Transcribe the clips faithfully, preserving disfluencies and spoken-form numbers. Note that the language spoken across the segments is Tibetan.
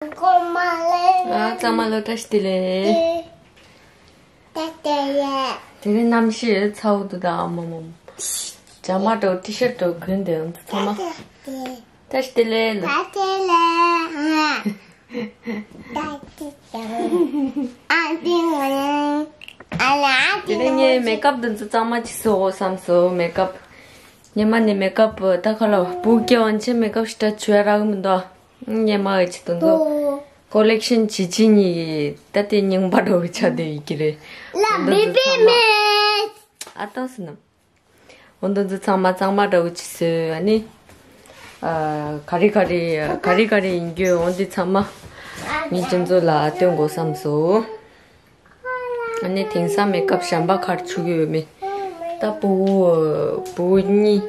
ཨ། ཚང་མ་ལོ་བཀྲ་ཤིས་བདེ་ལེགས། དེ་རིང་གནམ་གཤིས་ཚ་བོ་འདུག་ད། ཨ་མ་མ། ཇ་མ་འདྲ་བོ་ཊི་ཤར་འདྲ་བོ་གོན་བསྡད་ཡོང་། ཚང་མ་བཀྲ་ཤིས་བདེ་ལེགས་ལ། དེ་རིང་ངས་མེ་ཀབ་འདི་ཚོ་གཙང་མ་བྱེད་སོང་བསམ་སོང་། མེ་ཀབ། སྔོན་མ་ནས་མེ་ཀབ་ད་ག་ལ་བུ་སྐྱེ་བ་ཆེ་མེ་ཀབ་ཞེ་དྲག་བྱེད་ཡ་རག་གི་མི་འདུག་སྔོན་མ་གི་བྱེད་དོན་དུ་ཀོ་ལེག་ཤན་བྱེད་ཅི་ཉི་ད་དེ་རྙིང་པ་འདྲ་བོ་ཆགས་བསྡད་ཡོད་ཀྱི་རེད། ལ་འོ་འདི་ཚོ་ཚང་མ། ཨ་ཏོ་སི་ནམ། འོ་འདི་ཚོ་ཚང་མ་གཙང་མ་འདྲ་བོ་བྱེད་སོང་། ཨ་ནི། ཨ། ག་རེ་ག་རེ་ག་རེ་ག་རེ་ཡིན་རྒྱུ་འོ་འདི་ཚང་མ་ངས་ཁྱེད་ཚོ་ལ་སྟོན་དགོས་བསམ་སོང་། ཨ་ནི་དེང་སང་མེ་ཀབ་གཞན་པ་ག་རེ་བྱེད་ཀྱི་ཡོད་མེད། ད་བུ་བུ་གཉིས་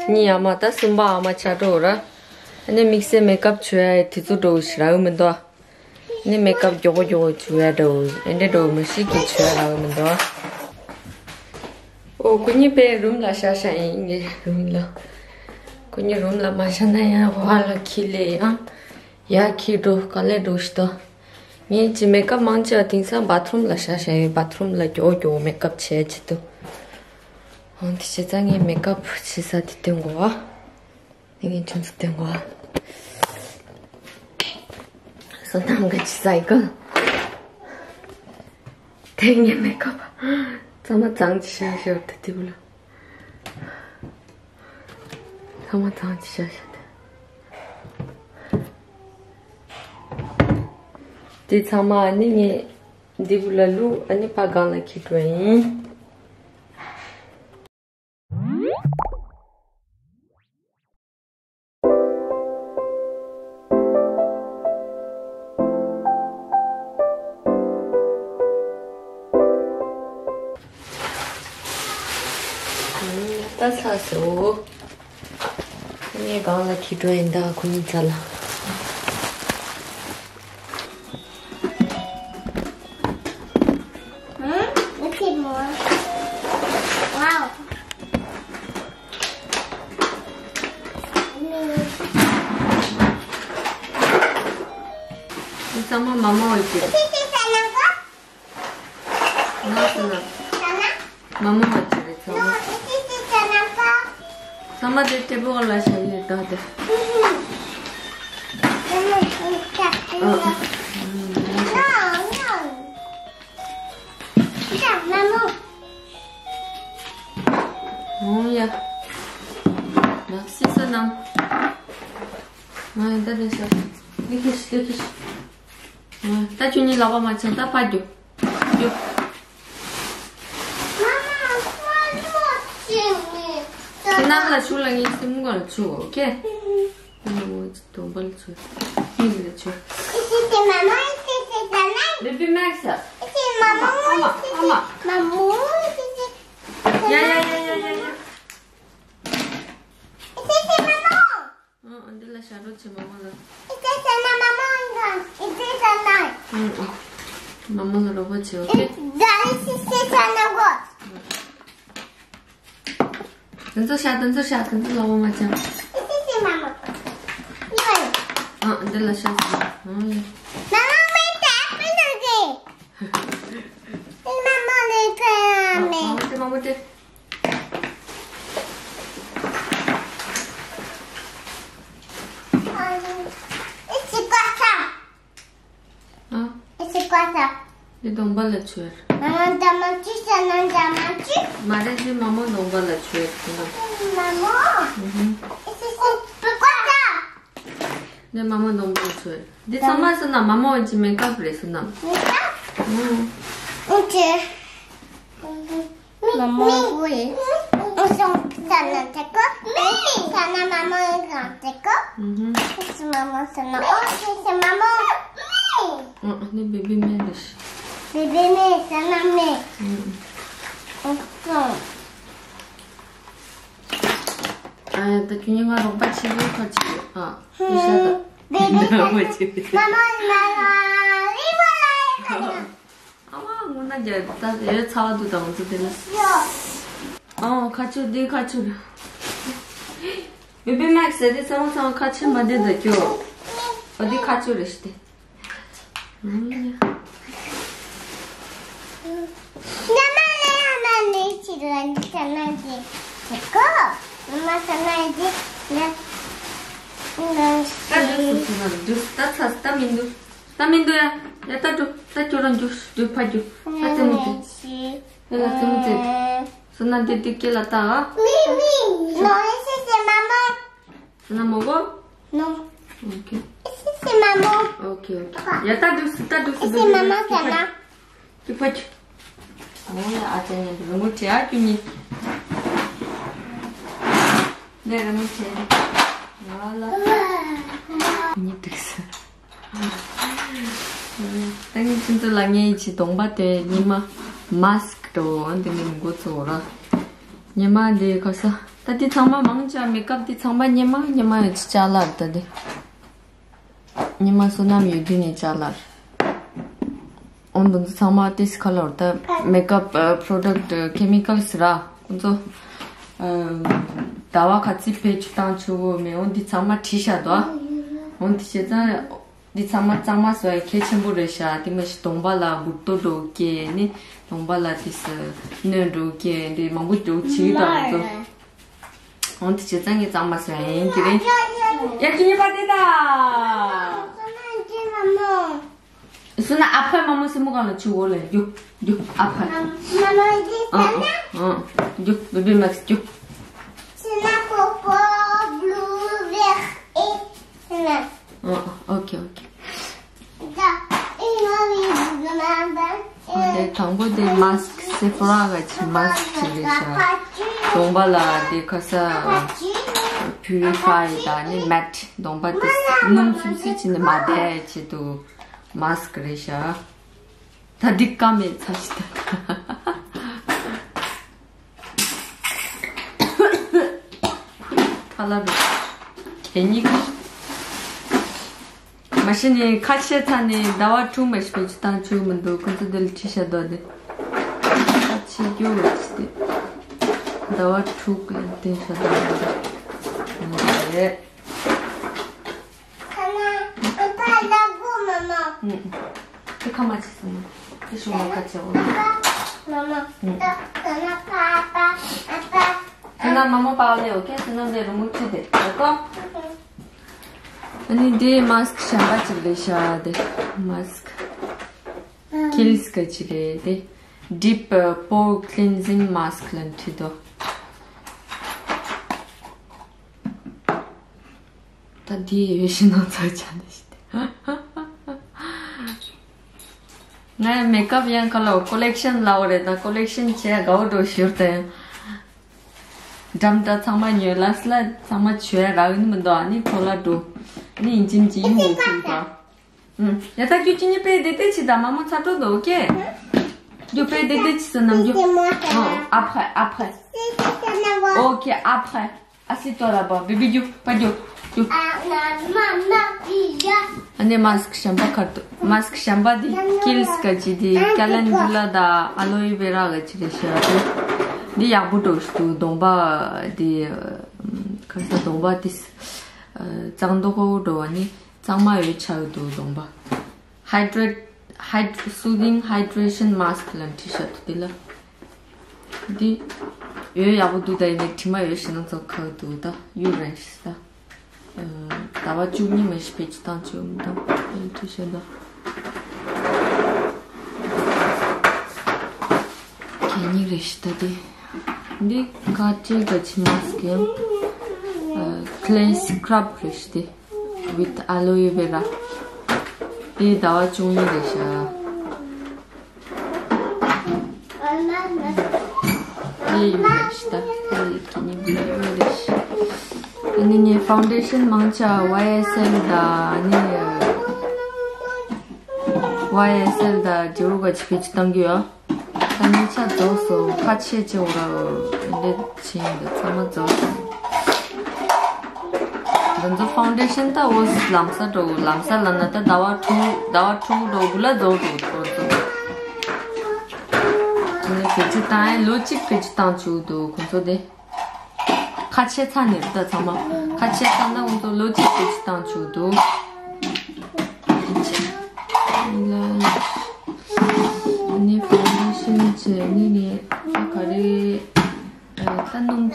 གཉིས་ཨ་མ། ད་གསུམ་པ་ཨ་མ་ཆགས་འགྲོ་ར། ཨ་ནི་དམིགས་བསལ་མེ་ཀབ་བྱེད་ཡ་དེ་ཚོ་འདྲ་བོ་ཞིག་རག་གི་མི་འདུག་ཨ་ནི་མེ་ཀབ་མགྱོགས་པོ་མགྱོགས་པོ་བྱེད་ཡ་འདྲ་བོ་ཨེ་འདྲ་འདྲ་བོ་མི་ཞིག་གིས་བྱེད་ཡ་རག་གི་མི་འདུག་ཨོ། ཁོ་གཉིས་པའི་རུམ་ལ་བཞག་བཞག་ཡིན། ངའི་རུམ་ལ། ཁོ་གཉིས་རུམ་ལ་མ་བཞག་ན་ཡང་ཝལ་ལ་འཁྱེར་ལས་ཡང་ཡར་འཁྱེར་འགྲོ་ག་ལེར་འགྲོ་ཞིག་དང་། ངས་ཅི་མེ་ཀབ་མང་ཆེ་བ་དེང་སང་བ་ཐི་རུམ་ལ་བཞག་བཞག་ཡོད། བ་ཐི་རུམ་ལ་མགྱོགས་མགྱོགས་མེ་ཀབ་བྱས་བྱེད་དུ། འོ་དེ་བྱས་ཙང་ངས་མེ་ཀབ་བྱེད་ས་དེ་སྟོན་དགོས་པ། ངས་ཁྱེད་ཚོ་སྟོན་དགོས་པ། བསོད་ནམས་ག་ཅི་ཟ་ཡི་ག་དེ་ངས་མེ་ཀབ་ཚང་མ་གཙང་ཅི་བཞག་བཞག་དེ་དེ་བུ་ལ། ཚང་མ་གཙང་ཅི་བཞག་བཞག་དེ། དེ་ཚང་མ་ཨ་ནི་ངས་འདི་བུ་ལ་བླུགས། ཨ་ནི་ཕར་སྒང་ལ་འཁྱེར་འགྲོ་ཡིན། ད་ཚར་སོང་། ངས་སྒང་ལ་འཁྱེར་འགྲོ་ཡིན། ད་ཁོ་གཉིས་རྩ་ལ། ཨང་། ཨ་ཙི་མོ། ཝའོ། འདི་ཚང་མ་མ་མོ་ཡིན་གྱི། ཨ་ཙི་ཙི་ཙ་ན་གོ། ང་ཟེར་ན། ཙ་ན། མ་མོ་མ་བྱེད་རེད་ཚང་མ། ཨ་ཙི་ཙི་ཙ་ན་གོ། ཚང་མ་དེ་ཊེ་བལ་ལ་བཞག་ཡོད་ད་དེ། ཨ། ཨ། ཨོ་ཡ། ལགས་སོ་བསོད་ནམས། ང་ཡི་ད་དེ་ཤ། ལི་ཁི་ཤི་ལི་ཁི་ཤི། ང་ད་ཁྱོད་གཉིས་ལག་པ་མ་ཆག་ད་ཕར་རྒྱུག་རྒྱུག་ཁྱེད་རྣམས་ལ་ཆུ་ལ་ངའི་སེམས་ཁོང་ལ་ཆུ། ཨོ་ཁེ། ཨ་མ་འོ་ཙི་སྡོམ་པ་ལ་ཆུ། ངའི་ལ་ཆུ། Baby Max། ཡ་ཡ་ཡ་ཡ་ཡ་ཡ། ཨང་། འདི་ལ་ཞབས་བྲོ་བྱེད་མ་མོ་ལ། ཨང་། ཨང་། མ་མོ་ལ་རོགས་པ་བྱེད། ཨོ་ཁེ། དེ་ཚོ་བཞག་དེ་ཚོ་བཞག་དེ་ཚོ་ལ་འོ་མ་ཅང་། ཨང་། འདི་ལ་བཞག་ཨང་། མ་མོ་དེ། མ་མོ་དེ། ཨ། འདི་སྡོམ་པ་ལ་བྱོས། མ་རེད། འདི་མ་མོ་སྡོམ་པ་ལ་བྱོས། མ་མོ། ཨུ་ཧུ། འདི་མ་མོ་སྡོམ་པ་ལ་བྱོས། འདི་ཚང་མ་བསོད་ནམས་མ་མོ་གྱི་མེ་ཀབ་རེད་བསོད་ནམས། ཨུ། མ་མོ་ཀུ་ཡེ། ཨུ་ཧུ། ཨ་ནི་བེ་བི་མེ་རེད། བེ་བི་མེ་བསོད་ནམས་མེ། ཨུ་ཧུ། ཨ་ཡ། ད་ཁྱོད་གཉིས་ང་རོགས་པ་བྱེད་ཀྱི་ཡོད་ཁ་ཅིག་ཨ། ཨུ་ཧུ། བེ་བི་མེ་བསོད་ནམས་མེ། ཨ་མ་ངུ་ན་རྒྱ་ད་ཡོད་ཚ་བ་འདུག་ད་ང་ཚོ་དེ་ལ། ཨ། ཁ་ཆུ་འདི་ཁ་ཆུ་རེད། བེ་བི་མེག་ཟེར་དེ་ཚང་མ་ཚང་མ་ཁ་ཆུ་མ་འདི་ད་ཁྱོད། ཨ་འདི་ཁ་ཆུ་རེད་ཤི་དེ། ཨ་ཡ། ནམ་ལས་ཨ་མ་ནི་ཅི་ལ་ནི་ས་ན་ཅི་ཀོ། ནམ་ས་ན་ཅི་ལ་ན་ད་འགྲོ་སུ་སུ་ན་འགྲོ། ད་ཚ་ད་མི་འདུག་ད་མི་འདུག་ཡ། ཡ་ད་འགྲོ། ད་ཁྱོད་རང་འགྲོ། འགྲོ་ཕ་འགྲོ། ད་རྩེད་མོ་རྩེ། ཡ་ལ་རྩེད་མོ་རྩེ། སོ་ན་འདི་འདི་སྐེ་ལ་ད། མི་མི་ནོ་ཨི་སི་སི་མ་མོ། སོ་ན་མོ་གོ། ནོ། ཨོ་ཁེ། ཨི་སི་སི་མ་མོ། ཨོ་ཁེ་ཨོ་ཁེ། ཡ་ད་འགྲོ་སུ་ད་འགྲོ་སུ། ཨི་སི་མ་མོ་ཟེར་ན། ཀྱུ་ཕ་ཀྱུ། ཨོ་ཡ་ཨ་ཅག་ཉན་རི་མོ་བྲིས་ཨ་ཀྱུ་གཉིས། ལས་རི་མོ་བྲིས། ང་ལ་གཉིས་འདུག་ས། ད་ངས་ཁྱེད་ཚོ་ལ་ངའི་ཅི་གདོང་པ་དེ་ཉི་མ་མཱ་སི་ཀི་འགྲོ་འོན་ཏེ་ངས་མགོ་ཚོ་ར། ཉི་མ་འདི་ག་ས། ད་འདི་ཚང་མ་མང་ཆེ་མེ་ཀབ་འདི་ཚང་མ་ཉི་མ་ཉི་མ་ཡོད་ཅི་ཅ་ལག་ད་འདི། ཉི་མ་བསོད་ནམས་ཡོད་དུས་ནས་ཅ་ལག་འོན་ཏེ་ཚང་མ་ཏིས་ཁ་ལོར་ད་མེ་ཀབ་པོ་རོ་ཌག་ཊི་ཁེ་མི་ཀལ་སི་ར་ཁོང་ཚོ་ཟླ་བ་ཁ་ཚིག་བེད་སྤྱོད་བཏང་ཆོག་གོ་མེད། འོན་ཏེ་ཚང་མ་བྲིས་བཞག་འདུག་འོན་ཏེ་བྱས་ཙང་འདི་ཚང་མ་གཙང་མ་བཟོ་ཡ་གལ་ཆེན་པོ་རེད་ཤག་དེ་མ་གཞི་གདོང་པ་ལ་འབུར་ཏོ་འགྲོ་སྐྱེ་ནི་གདོང་པ་ལ་ཏིས་གནོན་འགྲོ་སྐྱེ་འདི་མང་པོ་འགྲོ་བྱེད་ཀྱི་འདུག་ཁོང་ཚོ། འོན་ཏེ་བྱས་ཙང་ངས་གཙང་མ་བཟོ་ཡ་ཡིན་དེ་རེད། ཡ་ཁྱི་ཉི་པ་དེ་ད། སུ་ན་ཨ་ཕའི་མ་མོ་སེ་མོ་གང་ལ་ཆུ་འོ་ལ་རྒྱུ་རྒྱུ་ཨ་ཕ། མ་མ་འདི་ཨ་ས་ན། ཨ་ཨ་རྒྱུ་བི་བི་མེག་སི་རྒྱུ། སི་ན་པོ་པོ་བླུ་རེག་ཨེ་ས་ན། ཨ་ཨ་ཨོ་ཁེ་ཨོ་ཁེ། ད་ཨི་ནོ་བི་བི་མ་མ། ཨོ་དེ་དང་པོ་དེ་མཱ་སི་ཀི་སེ་ཕོ་ར་ག་ཅི་མཱ་སི་ཀི་ཅིག་རེད་ཤག་གདོང་པ་ལ་དེ་ཁ་ས་པུ་རི་ཕའི་དང་ནི་མེ་ཊི་གདོང་པ་དེ་སྣུམ་ཚུབ་ཚུབ་ཅིག་ནི་མ་བསྡད་ཆེད་དུ། མཱ་སི་ཀི་རེད་ཤག་ད་འགྲིག་ག་མེད་ཚ་ཞིག་ད། ཁ་ལག་གད་སྙིགས། མ་གཞི་ནས་ཁ་ཕྱེ་ཚར་ནས་ཟླ་བ་དྲུག་མ་གཞི་བེད་སྤྱོད་བཏང་ཆོག་མི་འདུག་ཁོ་ཚོ་འདི་ལ་བྲིས་བཞག་འདུག་དེ། ཁ་ཕྱེ་རྒྱུ་རེད་དེ། ཟླ་བ་དྲུག་ལ་བསྟན་བཞག་འདུག་དེ། ཁ་ན་ཨ་ཕ་ལ་བུ་མ་མ། ཨུ། དེ་ཁ་མ་ཆེ་སོང་ན། དེ་ཤོག་མ་ཁ་ཆེ་འོ། ཨ་ཕ་མ་མ། ཨུ། ད་ད་ན་ཕ་ཨ་ཕ་ཨ་ཕ། དེ་ན་མ་མོ་པའོ་ལེ་ཨོ་ཁེ་དེ་ན་འདི་རུ་མུ་ཁྲི་དེ་ཨོ་ཀོ། ཨ་ནི་འདི་མཱ་སི་ཀི་གཞན་པ་ཅིག་རེད་ཤག་དེ་མཱ་སི་ཀི་ཁིལ་སི་ག་ཅི་རེད་དེ། Deep Pore Cleansing Mask ལབ་བྲིས་འདུག་ད་འདི་ཡོད་ཤི་ནང་ཚ་ཆ་ནི་ཤི་ང་མེ་ཀབ་ཡང་ཁ་ལོ་ཀོ་ལེག་ཤན་ལའོ་རེད་ད། ཀོ་ལེག་ཤན་བྱས་དགའ་བོ་འགྲོ་ཞུར་ཏེ། འགྲམ་ད་ཚང་མ་ཉོས་ལ་སི་ལ་ཚང་མ་བྱོས་རག་ནི་མི་འདུག་ཨ་ནི་ཁོ་ལ་འགྲོ། ནི་ཡིན་ཅིན་ཅི་ཡིན་མོ་ཚུལ་ད། ཡ་ད་ཁྱོད་ཁྱི་ཉི་པའི་བདེ་བདེ་ཅི་ད་མ་མོ་ཚ་དྲོ་འདུག་ཨོ་ཀེ། རྒྱུ་པའི་བདེ་བདེ་ཅི་ཟེར་ནམ་རྒྱུ། ཨ་ཕ་ཨ་ཕ། ཨོ་ཀེ་ཨ་ཕ། ཨ་སི་ཏོ་ར་བ་བི་བི་རྒྱུ་པ་རྒྱུ་རྒྱུ། ཨ་ནེ་མཱ་སི་ཀི་གཞན་པ་ཁར་དུ་མཱ་སི་ཀི་གཞན་པ་དེ་ཀིལ་སི་ག་ཅི་དེ་ཀེ་ལེན་ཌུ་ལ་དང་ཨ་ལོ་ཨི་ཝེ་ར་ག་ཅི་རེད་ཤག་དེ། འདི་ཡག་པོ་འགྲོ་ཞིག་འདུག་གདོང་པ་དེ་ཁ་ས་གདོང་པ་དེ་གཙང་མདོག་ཁ་པོ་འགྲོ་བ་ནི། གཙང་མ་ཡོད་ཆགས་འདུག་གདོང་པ། Hydrate Hyd- Soothing Hydration Mask ལབ་བྲིས་ཤག་འདུག་དེ་ལ། འདི་ཡོད་ཡག་པོ་འདུག་ད་ཡིན་ནའི་དྲི་མ་ཡོད་ཞེ་ན་ཚོ་ཁག་འདུག་ད་གཡུ་རན་ཞིག་ད། ཟླ་བ་བཅུ་གཉིས་མ་གཞི་བེད་སྤྱོད་བཏང་ཆོག་མི་འདུག་ལབ་བྲིས་ཤག་འདུག་གད་སྙིགས་རེད་ཤག་ད་དེ། འདི་ཁ་ཅིག་ག་ཅི་མཱ་སི་ཀི་ཡང་། Clay Scrub རེད་ཤག་དེ། With aloe vera. དེ་ཟླ་བ་བཅུ་གཉིས་རེད་ཤག་དེ་ཡིན་རེད་ཤག་ད་དེ་གི་ནི་བི་ཡོ་རེད་ཤག་ཨ་ནི་ངའི་ཕའུན་ཌེ་ཤན་མང་ཆེ་ཝའི་ཨེས་ཨེལ་དང་ཨ་ནི་ཝའི་ཨེས་ཨེལ་དང་ཇེ་རོ་ག་ཅི་བེད་སྤྱོད་བཏང་གི་ཡོད། ད་ཉིན་ཆ་རྫོགས་སོང་། ཁ་ཕྱེ་ཆེ་འོ་ར་འདི་ཕྱིན་འདི་ཚང་མ་རྫོགས་སོང་། འདི་ཚོ་ཕའུན་ཌེ་ཤན་ད་འོ་ལམ་སང་འགྲོ་ལམ་སང་ལབ་ན་ད་ཟླ་བ་དྲུག་ཟླ་བ་དྲུག་འགྲོ་དགུ་ལ་རྫོགས་འགྲོ་འགྲོ་འགྲོ། ཨ་ནི་བེད་སྤྱོད་བཏང་ཡས་ལོ་གཅིག་བེད་སྤྱོད་བཏང་བཅུག་འདུག་ཁོང་ཚོ་དེ། ཁ་ཕྱེ་ཚར་ནས་ད་ཚང་མ་ཁ་ཕྱེ་ཚར་ན་ཁོང་ཚོ་ལོ་གཅིག་བེད་སྤྱོད་བཏང་བཅུག་འདུག་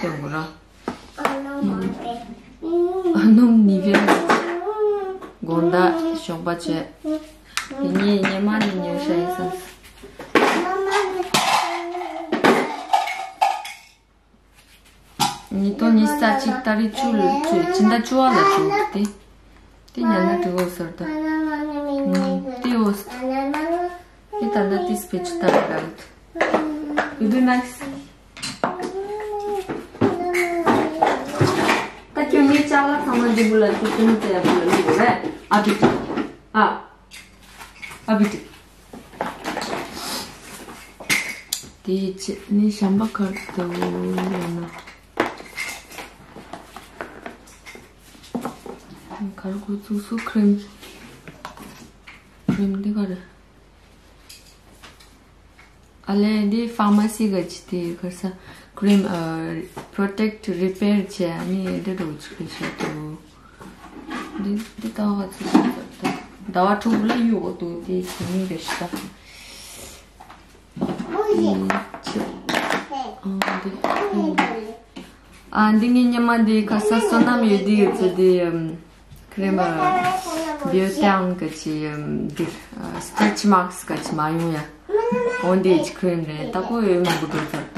ཡོང་གི་ར། ཨ་ནུམ་ནི་བེ་དགོང་དག་ཞོགས་པ་བྱས། དེ་ངས་ཉི་མ་ནས་ཉོས་ཤ་ཡིན་ས། ཉིས་སྟོང་ཉི་ཤུ་རྩ་གཅིག་ཏ་རིག་བཅུ་ལ་བཅུ་ཕྱི་ཟླ་བཅུ་བ་ལ་བཅུ་དེ། དེ་ཉན་ན་འགྲིག་འོ་ཟེར་ད། དེ་འོ་ཟེར། དེ་ད་ལྟ་དེ་སྤེ་ཆུ་ལྟ་བུ་ར་ཡོད། བི་བི་མེག་སི། ད་ཁྱོད་ངའི་ཅ་ལག་ཚང་མ་འདི་བུ་ལ་ཁྱོད་ཀུན་ཙེ་བུ་ལ་ལུས་རེད། ཨ་བི་ཏི། ཨ། ཨ་བི་ཏི། དེའི་ཆེད་ནི་ཞམ་པ་ཁར་དུ་ཡོད་ན། ཁར་གོ་ཚུགས་སུ་ཁྲིམ། ཁྲིམ་འདི་ག་རེད། ཨ་ལས་འདི་ཕ་མ་སི་ག་ཅི་དེ་གར་ས་ཁྲིམ་ཨ། པྲོ་ཊེག་ཊི་རི་པེར་བྱས་ནི་འདི་རུ་ཆུ་ཤ་དུ། འདི་འདི་ལྟ་བ་ཚོ་ཟད་ད། ཟླ་བ་དྲུག་ལ་གཡུག་འོ་དུ་དེ་གི་མིང་རེ་ཞིག་ད། ཨ་འདི་ཨ་འདི་ངའི་ཉི་མ་འདི་ཁ་ས་བསོད་ནམས་ཡོད་དེ་ཡོད་ཚོད་དེ་ཁ་རེ་མ་བིའུ་ཊའུན་ག་ཅི་འདི་སི་ཊེཆ་མཱག་སི་ག་ཅི་མ་ཡོང་ཡ། འོ་འདི་ཅི་ཁ་རེ་རེད་ད་ཁོ་ཡོད་མང་པོ་འགྲོ་ཚར་ད།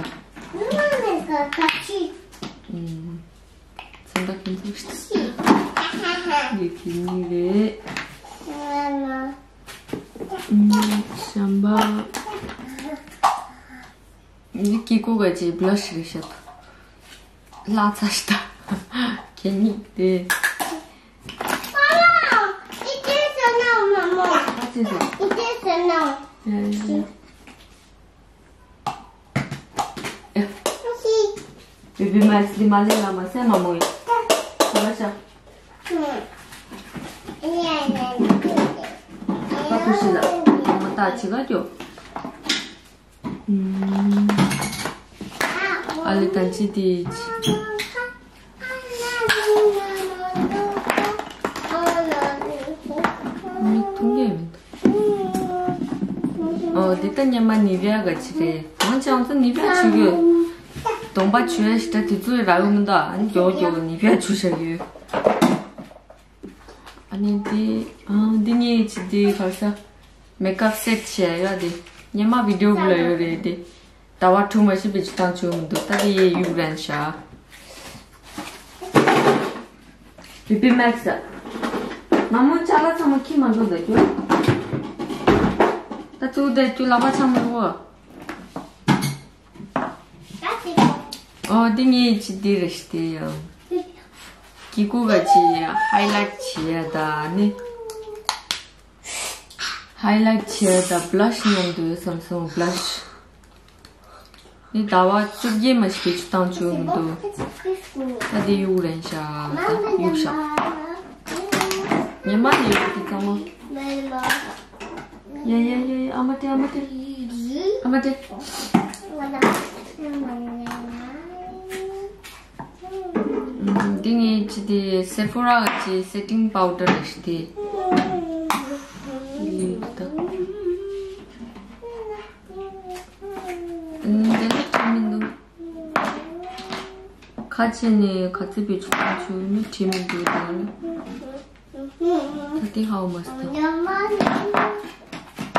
ཚོན་ཁྲ་ཁྱེར་འདུག་ཤི། འདི་ཁྱེར་ནི་རེད། ཨུམ། ཞམ་པ། འདི་ཀི་ཀོ་ག་ཅི་བྷི་ལ་ཤི་རེད་ཤག་ལྷག་ཚར་ཤག་ཁྱེད་གཉིས་དེ། ཨ་ཅེ་ཟེར། ཡ་ཡ་ཡ། བི་བི་མེག་སི་འདི་མ་ལེན་ལ་མ་སེ་མ་མོ་ཡིན། ག་ཤ། ཀ་ཀུ་ཤི་ལ། མ་ཏ་ཆི་ག་ཀྱོ། ཨ་ལི་ཏན་ཆི་དི་ཆི། མིག་ཐུང་གས་མི་འདུག་ཨོ་འདི་ལྟ་ཉི་མ་ནི་བེ་ཡ་ག་ཅི་རེད། ང་ཅང་ཚོ་ནི་བེ་ཡ་ཆུ་གི་གདོང་པ་ཆུ་ཡ་ཞིག་ད་དེ་ཚོ་རག་གི་མི་འདུག་ཨ་ནི་མགྱོགས་མགྱོགས་ནི་བེ་ཡ་ཆུ་བཞག་ཡོད། ཨ་ནི་འདི་ཨ་འདི་ངའི་ཅི་འདི་ག་ས་མེག་ཨབ་སེ་ཊི་བྱས་ཡ་འདི་ཉི་མ་བི་ཌི་ཡོ་བུ་ལ་ཡོད་རེད་འདི། ཟླ་བ་དྲུག་མ་ཤི་བི་ཅི་བཏང་ཆོག་མི་འདུག་ད་དེ་ཡེ་ཡུག་རན་ཤག་བི་བི་མེག་སི། མ་མོ་ཅ་ལག་ཚང་མ་ཁྱི་མ་འགྲོ་ད་རྒྱུ། ད་ཙུག་ད་རྒྱུ་ལག་པ་ཚང་མ་རུ། ཨོ་འདི་ངའི་ཅི་འདི་རེད་ཤི་དེ་ཡང་། ཀི་ཀུ་ག་ཅི་ཧའི་ལའིཊ་བྱེད་ཡ་ད་ནི། ཧའི་ལའིཊ་བྱས་དང་བྷི་ལ་ཤི་མཉམ་དུ་ཡོད་བསམ་སོང་བྷི་ལ་ཤི། ནི་ཟླ་བ་བཅོ་བརྒྱད་མ་ཞིག་གི་ཆུ་བཏང་བཅུག་མི་འདུག་ད་དེ་གཡུག་རན་ཤག་ད་གཡུག་ཤག་ཉི་མ་ནས་ཡོད་དེ་ཚང་མ། ཡ་ཡ་ཡ་ཡ་ཨ་མ་ཏྲེ་ཨ་མ་ཏྲེ། ཨ་མ་ཏྲེ། འདི་ངའི་ཅི་དེ་སེ་ཕོ་ར་གི་ཅི་སེ་ཊིང་པའུ་ཌར་རེད་ཤི་དེ། ལི་ད། འདི་ནི་ཁྲིམས་མི་འདུག་ཁ་ཆེ་ནས་ག་ཚོད་བེད་སྤྱོད་བཏང་ཆོག་ནི་ཁྲིམས་མི་འདུག་ད་ལ། ད་དེ་ཧའོ་མ་སི་ད།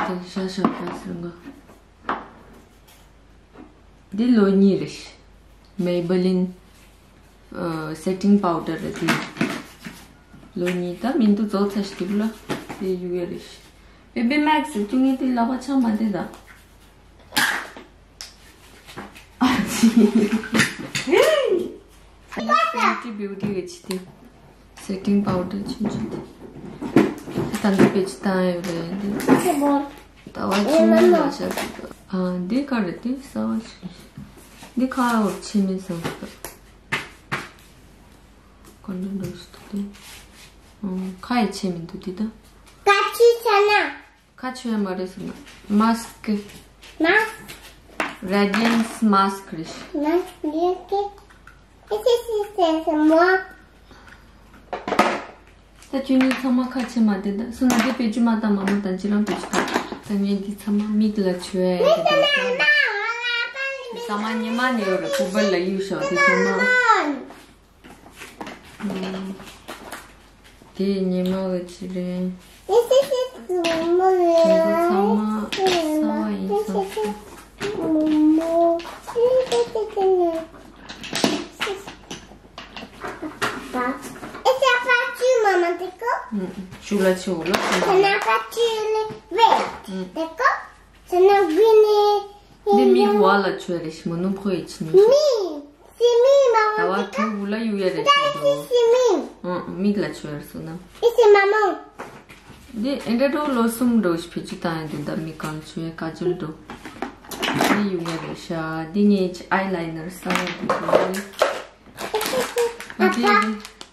དེ་ཤ་ཤ་པ་སི་རང་ག་འདི་ལོ་གཉིས་རེད། Maybelline ཨ་སེ་ཊིང་པའུ་ཌར་རེད་དེ། ལོ་གཉིས་ད་མི་འདུག་རྫོགས་ཚར་ཤི་དེ་བུ་ལ་དེ་ཡུ་ཡ་རེད། བེ་བི་མེག་སི་ཀྱུ་ངེ་དེ་ལག་པ་ཆང་མ་དེ་ད། ཨ་ཙི། ཨ་ནི་ཕེན་ཊི་བིའུ་ཊི་གི་ཆི་དེ། སེ་ཊིང་པའུ་ཌར་ཆུང་ཆུང་དེ། ད་འདི་བེད་སྤྱོད་བཏང་ཡོད་རེད་འདི། ཟླ་བ་ཆུང་ངུ་ལ་ཤར་གི་འདུག་ཨ་འདི་ག་རེད་དེ་གསར་བ་ཞིག་འདི་ཁ་འོར་ཕྱེ་མི་བཟང་གི་འདུག་ག་འདྲ་འདྲ་ཞིག་འདུག་དེ། ཨང་ཁ་ཡི་ཕྱེ་མི་འདུག་དེ་ད། ཁ་ཆུ་ཆ་ན། ཁ་ཆུ་ཡ་མ་རེད་ཟེར་ན། མཱ་སི་ཀི། མཱ་སི་ཀི། Radiance mask རེད། མཱ་སི་ཀི། ཨེ་ཤེ་ཤེ་ཤེ་ཤེ་མོ། ད་ཁྱོད་གཉིས་ཚང་མ་ཁ་ཕྱེ་མ་དེ་ད་སུ་ན་དེ་བེད་སྤྱོད་མ་བཏང་མ་མོ་དང་ཅི་རང་བེད་སྤྱོད་བཏང་ད་ངས་འདི་ཚང་མ་མིག་ལ་ཆུ་ཡ་ཡ་དེ་དང་། ཚང་མ་ཉི་མ་ནས་ཡོད་རེད། ཕུར་བུ་ལ་གཡུག་ཞོག་དེ་ཚང་མ། དེ་ཉི་མ་གི་ཅི་རེད། ཚང་མ་གསར་བ་ཡིན་ས་རེད། ཨུམ། ཤུགས་ལ་ཆེ་བོ་ལ། ཨུམ། འདི་མིག་བ་ལ་ཆོས་རེ་ཞིག་མ་ནུབ་ཁོ་ཡི་ཆི་ནུ་ཞིག་ཟླ་བ་དྲུག་དགུ་ལ་གཡུག་ཡ་རེད་ཟེར་འདུག་ཨང་། མིག་ལ་ཆོས་རེ་སོང་ན། འདི་ཨེ་འདྲ་འགྲོ་ལོ་གསུམ་འགྲོ་ཞིག་བེད་སྤྱོད་བཏང་ཡ་འདུག་ད་མིག་གང་ཆོས་ཀ་ཇོལ་འགྲོ། འདི་གཡུག་ཡ་རེད་ཤག་འདི་ངའི་ཨའི་ལའི་ནར་གསར་བ་འདུག་འདི་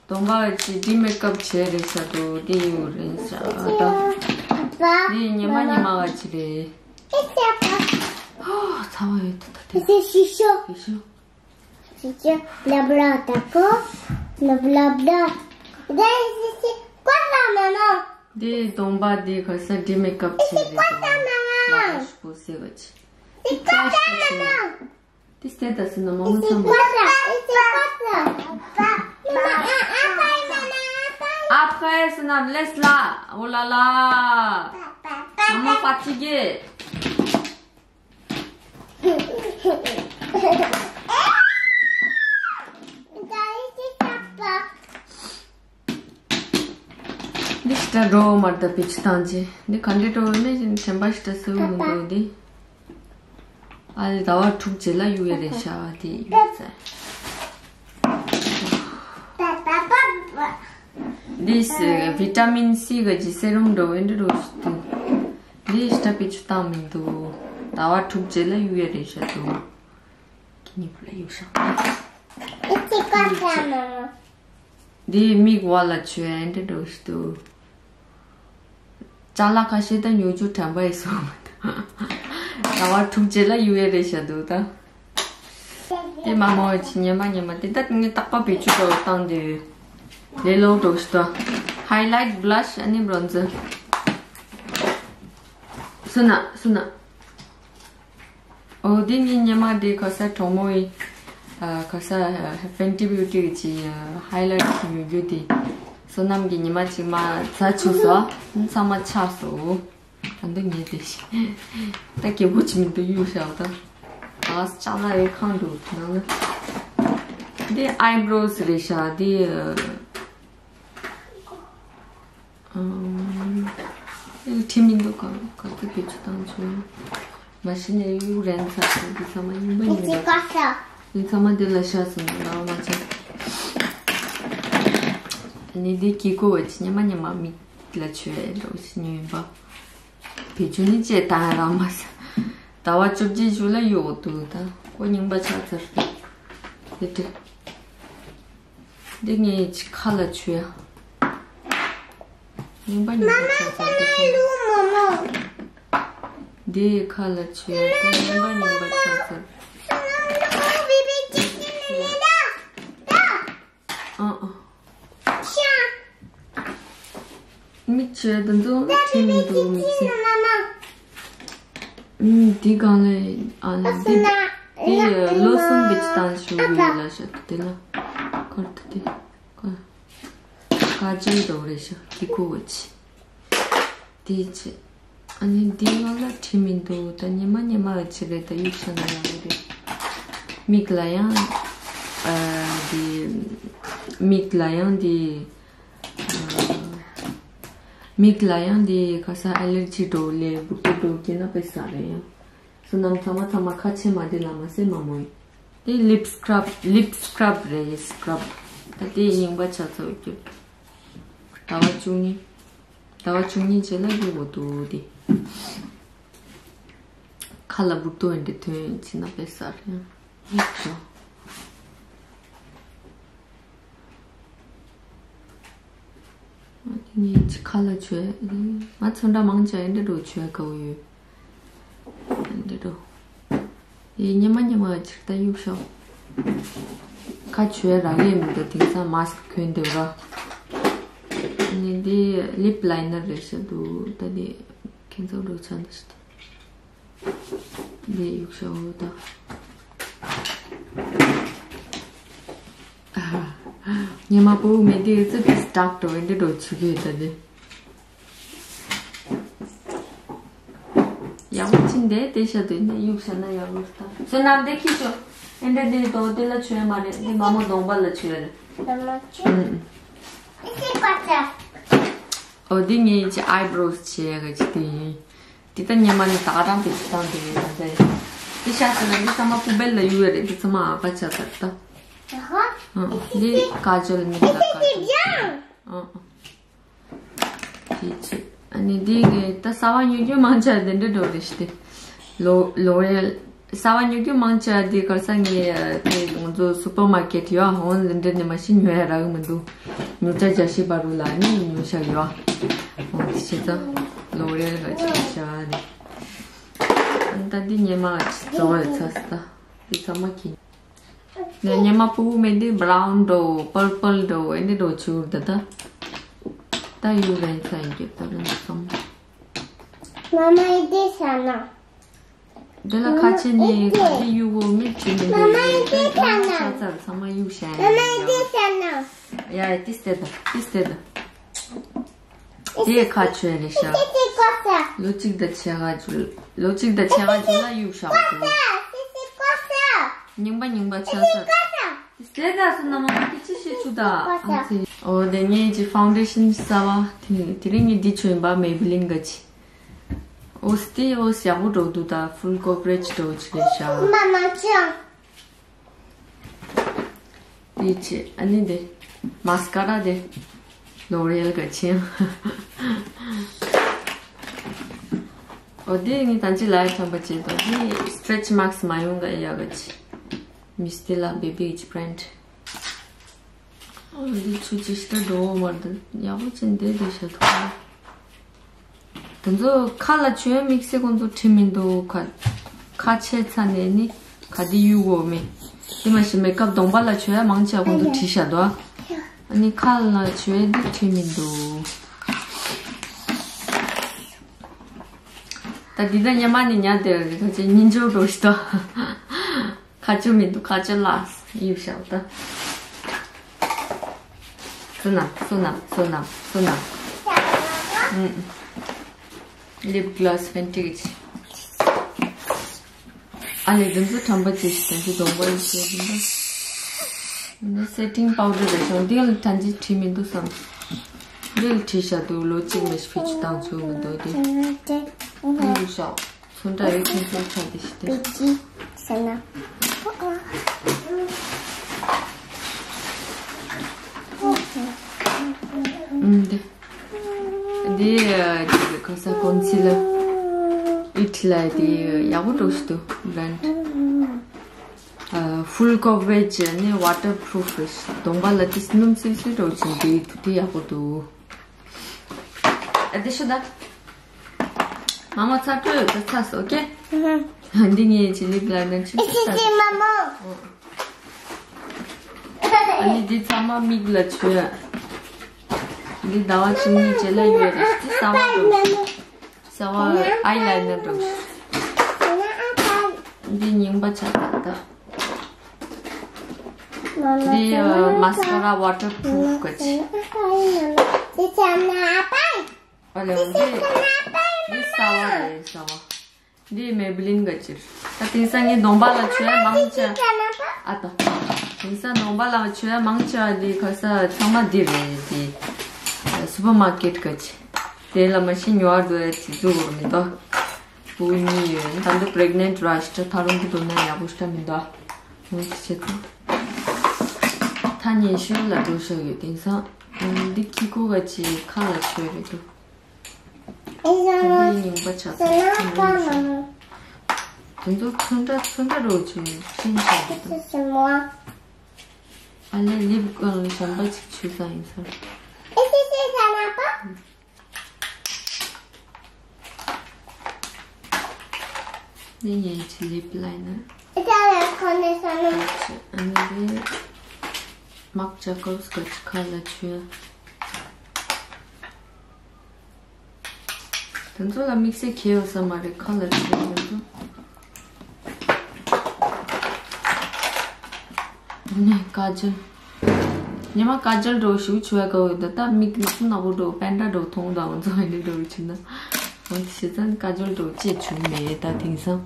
སྟོན་པ་ཅི་འདི་མེག་ཨབ་བྱས་རེད་ཤག་འདུག་འདི་གཡུག་རེད་ཤག་ད་འདི་ཉི་མ་ཉི་མ་བ་ཅི་རེད། ཧོ་ཚ་བ་ཡོད་ད་ད་དེ། དེ་ཤི་ཤོ། དེ་ཤོ། ཤི་ཤོ། བླ་བླ་ད་ཀོ། བླ་བླ་བླ། དེ་ཤི་ཤི་ཀོ་ལ་མ་མ། དེ་གདོང་པ་དེ་ག་ས་འདྲི་མེད་སྐབས་ཆེ་རེད་ཀོ་ལ་མ་མ། ལ་ཤི་པོ་སེ་བ་ཆེ། དེ་ཀོ་ལ་མ་མ། དེ་སྟེ་ད་སི་ན་མ་མོ་ཚང་མ། ཀོ་ལ་ཀོ་ལ། Après, c'est la laisse là. Oh là là. Maman fatiguée. འདི་ཤི་ཏྲ་འགྲོ་མར་ད་པི་ཆི་ཏང་ཅི། འདི་ག་འདྲ་འགྲོ་མེད་ཅིང་དྲན་པ་ཤི་ཏྲ་སེ་བོ་མི་འདུག་འདི། ཨ་ལི་ཟླ་བ་དྲུག་རྗེས་ལ་གཡུག་ཡ་རེད་ཤག་དེ་གཡུག་ཚར། འདི་སི་ཝི་ཊ་མིན་སི་གི་ཇི་སེ་རུམ་འགྲོ་བའི་འདྲ་རུ་ཞིག་འདུག་འདི་ཤི་ཏྲ་པི་ཆུ་བཏང་མི་འདུག་ཟླ་བ་དྲུག་རྗེས་ལ་གཡུག་ཡ་རེད་ཤག་འདུག་ཁྱེད་གཉིས་པོ་ལ་གཡུག་ཤག་འདི་མིག་བ་ལ་ཆོས་འདྲ་འགྲོ་ཞིག་འདུག་ཅ་ལག་ཁ་ཤས་ད་ཉོ་རྒྱུ་དྲན་པ་ཡི་སོང་། ཟླ་བ་དྲུག་རྗེས་ལ་གཡུག་ཡ་རེད་ཤག་འདུག་ད། དེ་མ་མོ་ཆི་ཉེ་མ་ཉེ་མ་དེ་ད་ངས་རྟག་པ་བེད་སྤྱོད་འགྲོ་བཏང་དུས། ལས་ལོག་འགྲོ་ཞིག་ད། ཧའི་ལའིཊ་བྷ་ལ་ཤི་ཨ་ནི་བྷྲོན་ཛར། སུ་ན་སུ་ན། ཨོ་དེ་ངའི་ཉི་མ་དེ་ག་ས་གྲོགས་མོ་ཡི། ཨ་ག་ས་ཧེ་ཕེན་ཊི་བིའུ་ཊི་གི་ཅི་ཧའི་ལའིཊ་ཉོ་རྒྱུ་དེ། བསོད་ནམས་ཀྱི་ཉི་མ་གཅིག་མ་ཚ་ཆུ་སོ། ཚང་མ་ཆག་སོ། ཨ་འདི་ངས་དེ་ཤི། ད་སྐྱེ་བོ་ཅི་མི་འདུག་གཡུག་ཤག་ད། ཨ་ཅ་ལག་ཡོད་ཁང་འགྲོ་ཐུབ་ན་ལ། འདི་ཨའི་བྷྲོ་སི་རེད་ཤག་འདི། ཨ་ཁྲིམས་མི་འདུག་ག་ག་ཚོད་བེད་སྤྱོད་བཏང་བྱུང་། མ་གཞི་ནས་གཡུག་རན་ཚར་སོང་། འདི་ཚང་མ་རྙིང་པ་ཡིན་པ། འདི་ཚང་མ་འདི་ལ་བཞག་སོང་། ལ་མ་ཆག་ཨ་ནི་འདི་གི་ཀོ་བ་ཅི་ཉི་མ་ཉི་མ་མིག་ལ་ཆོས་འགྲོ་ཞིག་ཉོས་ཡིན་པ། བེད་སྤྱོད་ནི་ཅེས་བཏང་ཡ་རང་མ་ཟ། ཟླ་བ་བཅོ་བརྒྱད་ཅུ་ལ་གཡུག་འོ་འདུག་ད་ཁོ་རྙིང་པ་ཆག་ཚར་ཏེ། དེ་དྲི། འདི་ངའི་ཁ་ལ་ཆུ་ཡ། རྙིང་པ་རྙིང་པ་ཆག་ཚར་ཏེ། འདི་ཁ་ལ་ཆུ་ཡ་ད་རྙིང་པ་རྙིང་པ་ཆག་ཚར། ཨ་ཨ། མིག་ཆེ་དེ་ཚོ་ཁྲིད་མི་འདུག་མིག་ཆེ། ཨུམ། འདི་གང་ལས་ཨ་ལས་འདི། འདི་ལོ་གསུམ་བེད་སྤྱོད་བཏང་ཞུ་གི་ཡོད་ལ་ཤ་དེ་ལ། ཁར་དུ་དེ་ཁ་ཁ་ཅན་འགྲོ་རེད་ཤ་གི་ཁུ་བ་ཆེ། དེ་ཆེ། ཨ་ནི་འདི་ང་ལ་ཁྲིད་མི་འདུག་ད་ཉི་མ་ཉི་མ་ཡ་ཆེ་རེད། ད་གཡུག་ཤ་ན་ཡ་རེད། མིག་ལ་ཡང་ཨ་འདི་མིག་ལ་ཡང་འདི་ཨ་མིག་ལ་ཡང་འདི་ག་ས་ཨེ་ལར་ཇི་འགྲོ་ལས་བུ་ཏོ་འགྲོ་གི་ན་པེ་ས་རེད་ཡང་། བསོད་ནམས་ཚང་མ་ཚང་མ་ཁ་ཆེ་མ་འདི་ལ་མ་སེ་མ་མོ་ཡིན། དེ་ལིབ་སི་ཀྲབ་ལིབ་སི་ཀྲབ་རེད། སི་ཀྲབ་ད་དེ་རྙིང་པ་ཆག་ཚར་གྱུར། ཟླ་བ་བཅུ་གཉིས། ཟླ་བ་བཅུ་གཉིས་རྗེས་ལ་གཡུག་འོ་འདུག་དེ། ཁ་ལ་འབུར་ཏོ་འདྲ་ཐོན་ཕྱིན་ན་དཔེ་ཟ་རེད། ཡིག་ཆ། ངས་ཁ་ལ་བྱོས། ང་ཚོ་འདྲ་མང་ཆེ་འདི་འདྲ་བྱོས་དགའ་བོ་ཡོད། འདི་འདྲ། ཡེ་ཉི་མ་ཉི་མ་ཕྱིར་ལྟ་གཡུག་ཤོག་ཁ་བྱོས་རག་ལས་མི་འདུག་དེང་སང་མཱ་སི་ཁུ་གྱོན་འདུག་ར། ནི་འདི་ལིབ་ལའི་ནར་རེད་ཤག་འདུག་ད་འདི་ཁྱེད་ཚོ་འགྲོ་ཆ་འདི་ཤི་ད། འདི་གཡུག་ཤོག་ད། ཉི་མ་པོ་མེད་དེ་ཙི་ཙི་སྟག་འགྲོ་འདི་འགྲོ་ཆུ་གི་ད་དེ། ཡག་པོ་ཕྱིན་དེ་དེ་ཤ་དེ་ནས་གཡུག་བྱས་ན་ཡག་པོ་ལྟ། བསོད་ནམས་དེ་ཁྱི་ཆོ། ཨེ་འདྲ་དེ་དོ་དེ་ལ་ཆོས་མ་རེད། འདི་མ་མོ་གདོང་པ་ལ་ཆོས་རེད། ཨུམ། ཨོ་འདི་ངའི་ཅི་ཨའི་བྲོ་བྱས་ག་ཅི་དེ་ཡིན། འདི་ད་ཉི་མ་ནི་ད་ག་རང་དེ་ཅི་བཏང་དེ་རེད་ད། འདི་ཤ་ཟེར་ན་འདི་ཚང་མ་ཀུ་བེལ་ལ་གཡུག་ཡ་རེད། འདི་ཚང་མ་ཨ་ཀ་ཆ་ཚར་ད། ཨུམ། འདི་ཀ་ཇོལ་ནི་ད་ཀ་ཇོལ། ཨུམ། དེ་ཚོ། ཨ་ནི་དེ་གི་ད་གསར་པ་ཉོ་རྒྱུ་མང་ཆེ་བ་དེ་འདྲ་འགྲོ་རེད་ཤི་སྟེ། ལོ་ལོ་རེལ། གསར་པ་ཉོ་རྒྱུ་མང་ཆེ་བ་དེ་ག་རེ་ཟེར་ངས་དེ་ང་ཚོ་སུ་པར་མར་ཀེཊ་ཡོད་འོང་འདི་འདྲ་ནས་མ་ཤི་ཉོ་ཡ་རག་གི་མི་འདུག་ཉོ་ཆ་རྒྱ་ཤི་བ་རུ་ལ་ནི་ཉོ་ཤ་ཡོད། འོང་དེ་བྱས་ཙང་ལོ་རེལ་ག་ཅིག་བྱ་བ་རེད། ཨ་ནི་ད་འདི་ཉི་མ་ག་ཅིག་བཙོང་བ་ཚ་སི་ད། འདི་ཚང་མ་གྱིས། ངས་ཉི་མ་ཕྲུ་གུ་མེད་དེ་བྷ་རའུན་འགྲོ་པར་པལ་འགྲོ་ཨེ་འདི་འགྲོ་ཆུ་བུར་ད་ད། ད་ཡུ་རེན་ཚ་ཡིན་གྱི་ད་རུང་སོང་། མ་མ་ཨེ་འདི་ས་ན། འདི་ལ་ཁ་ཆེ་ནི་ག་འདི་ཡུ་གོ་མི་ཆེ་ནི་མ་མ་ཨེ་འདི་ས་ན། ཆ་ཚར་ཚང་མ་ཡུ་ཤ་ཡ། མ་མ་ཨེ་འདི་ས་ན། ཡ་ཡ་ཏི་སྟེ་ད་ཏི་སྟེ་ད། དེ་ཁ་ཆོས་རེད་ཤག་ལོ་གཅིག་དང་ཕྱེད་ཀ་ཅིག་ལོ་གཅིག་དང་ཕྱེད་ཀ་ཅིག་ལ་གཡུག་བཞག་འདུག་རྙིང་པ་རྙིང་པ་ཆགས་ས། ཟས་ད་སུ་ན་མ་མ་དེ་ཅི་བྱེད་ཆུ་ད་ཨ་ཙི། འོ་དེ་ངས་ཀྱི་ཕའུན་ཌེ་ཤན་གསར་པ་དེ་དེ་རིང་ངས་འདི་མཆོད་ཡིན་པ་མེ་བི་ལིན་ག་ཅི། འོ་སྟེ་འོ་ཡག་པོ་འགྲོ་འདུག་ད་ཕུལ་ཀོ་བ་རེཇ་འགྲོ་ཅི་རེད་ཤག་མ་མ་ཅང་། དེ་བྱས་ཨ་ནི་དེ། མ་སི་ཀ་ར་དེ། ལོ་རེལ་ག་ཆེན། འོ་དེ་ངས་ད་ཅི་ལ་ཡ་ཁྲམ་པ་བྱས་དང་དེ་སི་ཊེ་ཆི་མཱག་སི་མ་ཡོང་ག་ཡ་ག་ཆེ། མི་སི་ཏི་ལ་བེ་བི་གི་བྷ་རན་ཌི། འོ་དེ་ཆུ་ཅི་ཤི་ད་འགྲོ་བ་མ་འདུག་ཡག་པོ་ཅན་དེ་དེ་ཤ་ཐོག་དེ་ཚོ་ཁ་ལ་བྱོས་དམིགས་བསལ་ཁོང་ཚོ་ཁྲིད་མི་འདུག་ཁ་ཁ་ཕྱེ་ཚར་ནས་ནི་ག་དེ་གཡུག་དགོས་མེད། དེ་མ་གཞི་མེ་ཀབ་གདོང་པ་ལ་བྱོས་ཡ་མང་ཆེ་བ་ཁོང་ཚོ་བྲིས་བཞག་འདུག་ཨ་ནི་ཁ་ལ་བྱོས་དེ་ཁྲིད་མི་འདུག་ད་འདི་ད་ཉི་མ་ནས་ཉལ་བསྡད་རེད། ད་ཅི་སྙིང་རྗེ་པོ་འགྲོ་ཞིག་འདུག་ཁ་ཆུ་མི་འདུག་ཁ་ཆུ་ལགས་ཡིབ་ཤག་ད། བསོད་ནམས་བསོད་ནམས་བསོད་ནམས་བསོད་ནམས། ཨུམ། ལིབ་གི་ལོ་སི་ཕེན་ཊི་གི་ཆེ། ཨ་ལེ་འདི་ཚོ་ཁྲམ་པ་ཅིག་ཞིག་དང་ཅི་གདོང་པ་ཡིན་ཞེས་འདི་འདྲ། འདི་སེ་ཊིང་པའུ་ཌར་རེད་ཤོང་འདི་ལ་ཐན་ཅི་བྲིས་མི་འདུག་བསམ། འདི་ལ་བྲིས་བཞག་འདུག་ལོ་གཅིག་མི་ཤི་ཕི་ཆུ་བཏང་ཚུལ་མི་འདུག་དེ། འདི་ལ་བཞག་ཚོན་ཁྲ་ཡོད་ཁྱེད་ཚོ་ཁྲ་དེ་ཞིག་སྟེར། ཟེར་ན། ཨུམ། འདི། འདི་ཁ་ས་ཀོན་སི་ལར། ཨིཊ་ལ་དེ་ཡག་པོ་འགྲོ་ཞིག་འདུག་བྷ་རན་ཌི། ཕུལ་ཀོ་བ་རེཇ་ནི་ཝ་ཊར་པུ་རུཕ་རེད། གདོང་པ་ལ་དེ་སྣུམ་སིལ་སིལ་འགྲོ་ཞིག་འདི་དུ་དེ་ཡག་པོ་འདུག་ཨ་དེ་ཤོད་ད། མ་མོ་ཚ་དྲོད་ད་ཚ་སོ་ཀེ། འདི་ངའི་ཅི་ལིབ་ལ་ནན་ཆུ་ཚ། ཨ་ནི་འདི་ཚང་མ་མིག་ལ་བྱོས། འདི་ཟླ་བ་བཅུ་གཉིས་རྗེས་ལ་ཡོད་རེད། འདི་གསར་པ་འགྲོ། གསར་པ་ཨའི་ལའི་ནར་འགྲོ། འདི་རྙིང་པ་ཆགས་ད། འདི་མ་སི་ཀ་ར་ཝ་ཊར་པུ་རུཕ་ག་ཅི། ཨ་ལེ་འདི། འདི་གསར་པ་རེད་གསར་པ། འདི་མེ་བི་ལིན་ག་ཅི། ད་དེང་སང་ངའི་གདོང་པ་ལ་བྱོས་མང་ཆེ། ཨ་ད། དེང་སང་གདོང་པ་ལ་བྱོས་མང་ཆེ་བ་འདི་ག་ས་ཚང་མ་འདི་རེད་འདི། སུ་པར་མར་ཀེཊ་ག་ཅི། དེ་ལ་མ་ཤི་ཉོ་བར་འགྲོ་ཡ་ཅི་བཟོ་བོར་མི་འདུག་བུ་གཉིས་ཡོད། ད་འདི་པི་རེག་ནེན་ཊི་ར་ཤི་ད་ཐ་རུང་གི་འདུག་ན་ཡག་པོ་ཤི་ད་མི་འདུག་ཨ། ངོ་ཤེས་ཚོ། ཐ་སྙད་ཤོད་ལ་འགྲོ་ཤོག་ཡོད། དེང་སང་འདི་ཁི་ཀོ་ག་ཅི་ཁ་ལ་བྱོས་རེད་འདུག་ཨེ་ཡ། ད་འདི་རྙིང་པ་ཆགས་ཚར་ཚོན་ཁྲ་ཆུང་ཆུང་། དེ་ཚོ་ཚོན་ཁྲ་ཚོན་ཁྲ་རོ་ཆུང་ཆུང་ཆགས་འདུག་ཨ་ལེ་ལིབ་གང་ལ་གཞན་པ་ཅིག་ཆུ་ས་ཡིན་ས། ཨེ་ཤེ་ཤེ་ས་ན་པ། འདི་ངའི་ཅི་ལིབ་ལའི་ནར། ཨེ་ཤེ་ཤེ་ས་ན། ཨ་ནི་འདི་མག་ཇ་ཀོབ་སི་ག་ཅི་ཁ་ལ་བྱོས། དེ་ཚོ་ལ་དམིགས་བསལ་གལ་ཡོད་ས་མ་རེད། ཁ་ལ་བྱེད་དེ་ཚོ། ནས་ཀ་ཇལ། ཉི་མ་ཀ་ཇལ་འགྲོ་ཞུ་ཆུ་བ་ག་འོ་ད་ད་མིག་ནག་པོ་ནག་པོ་འགྲོ་པན་ཌ་འགྲོ་མཐོང་ད་འོ་ཚོ་འདི་འགྲོ་ཆུ་ན། འོ་དེ་བྱས་ཙང་ཀ་ཇལ་འགྲོ་ཅེས་བྱུང་མེད་ད་དེང་སང་།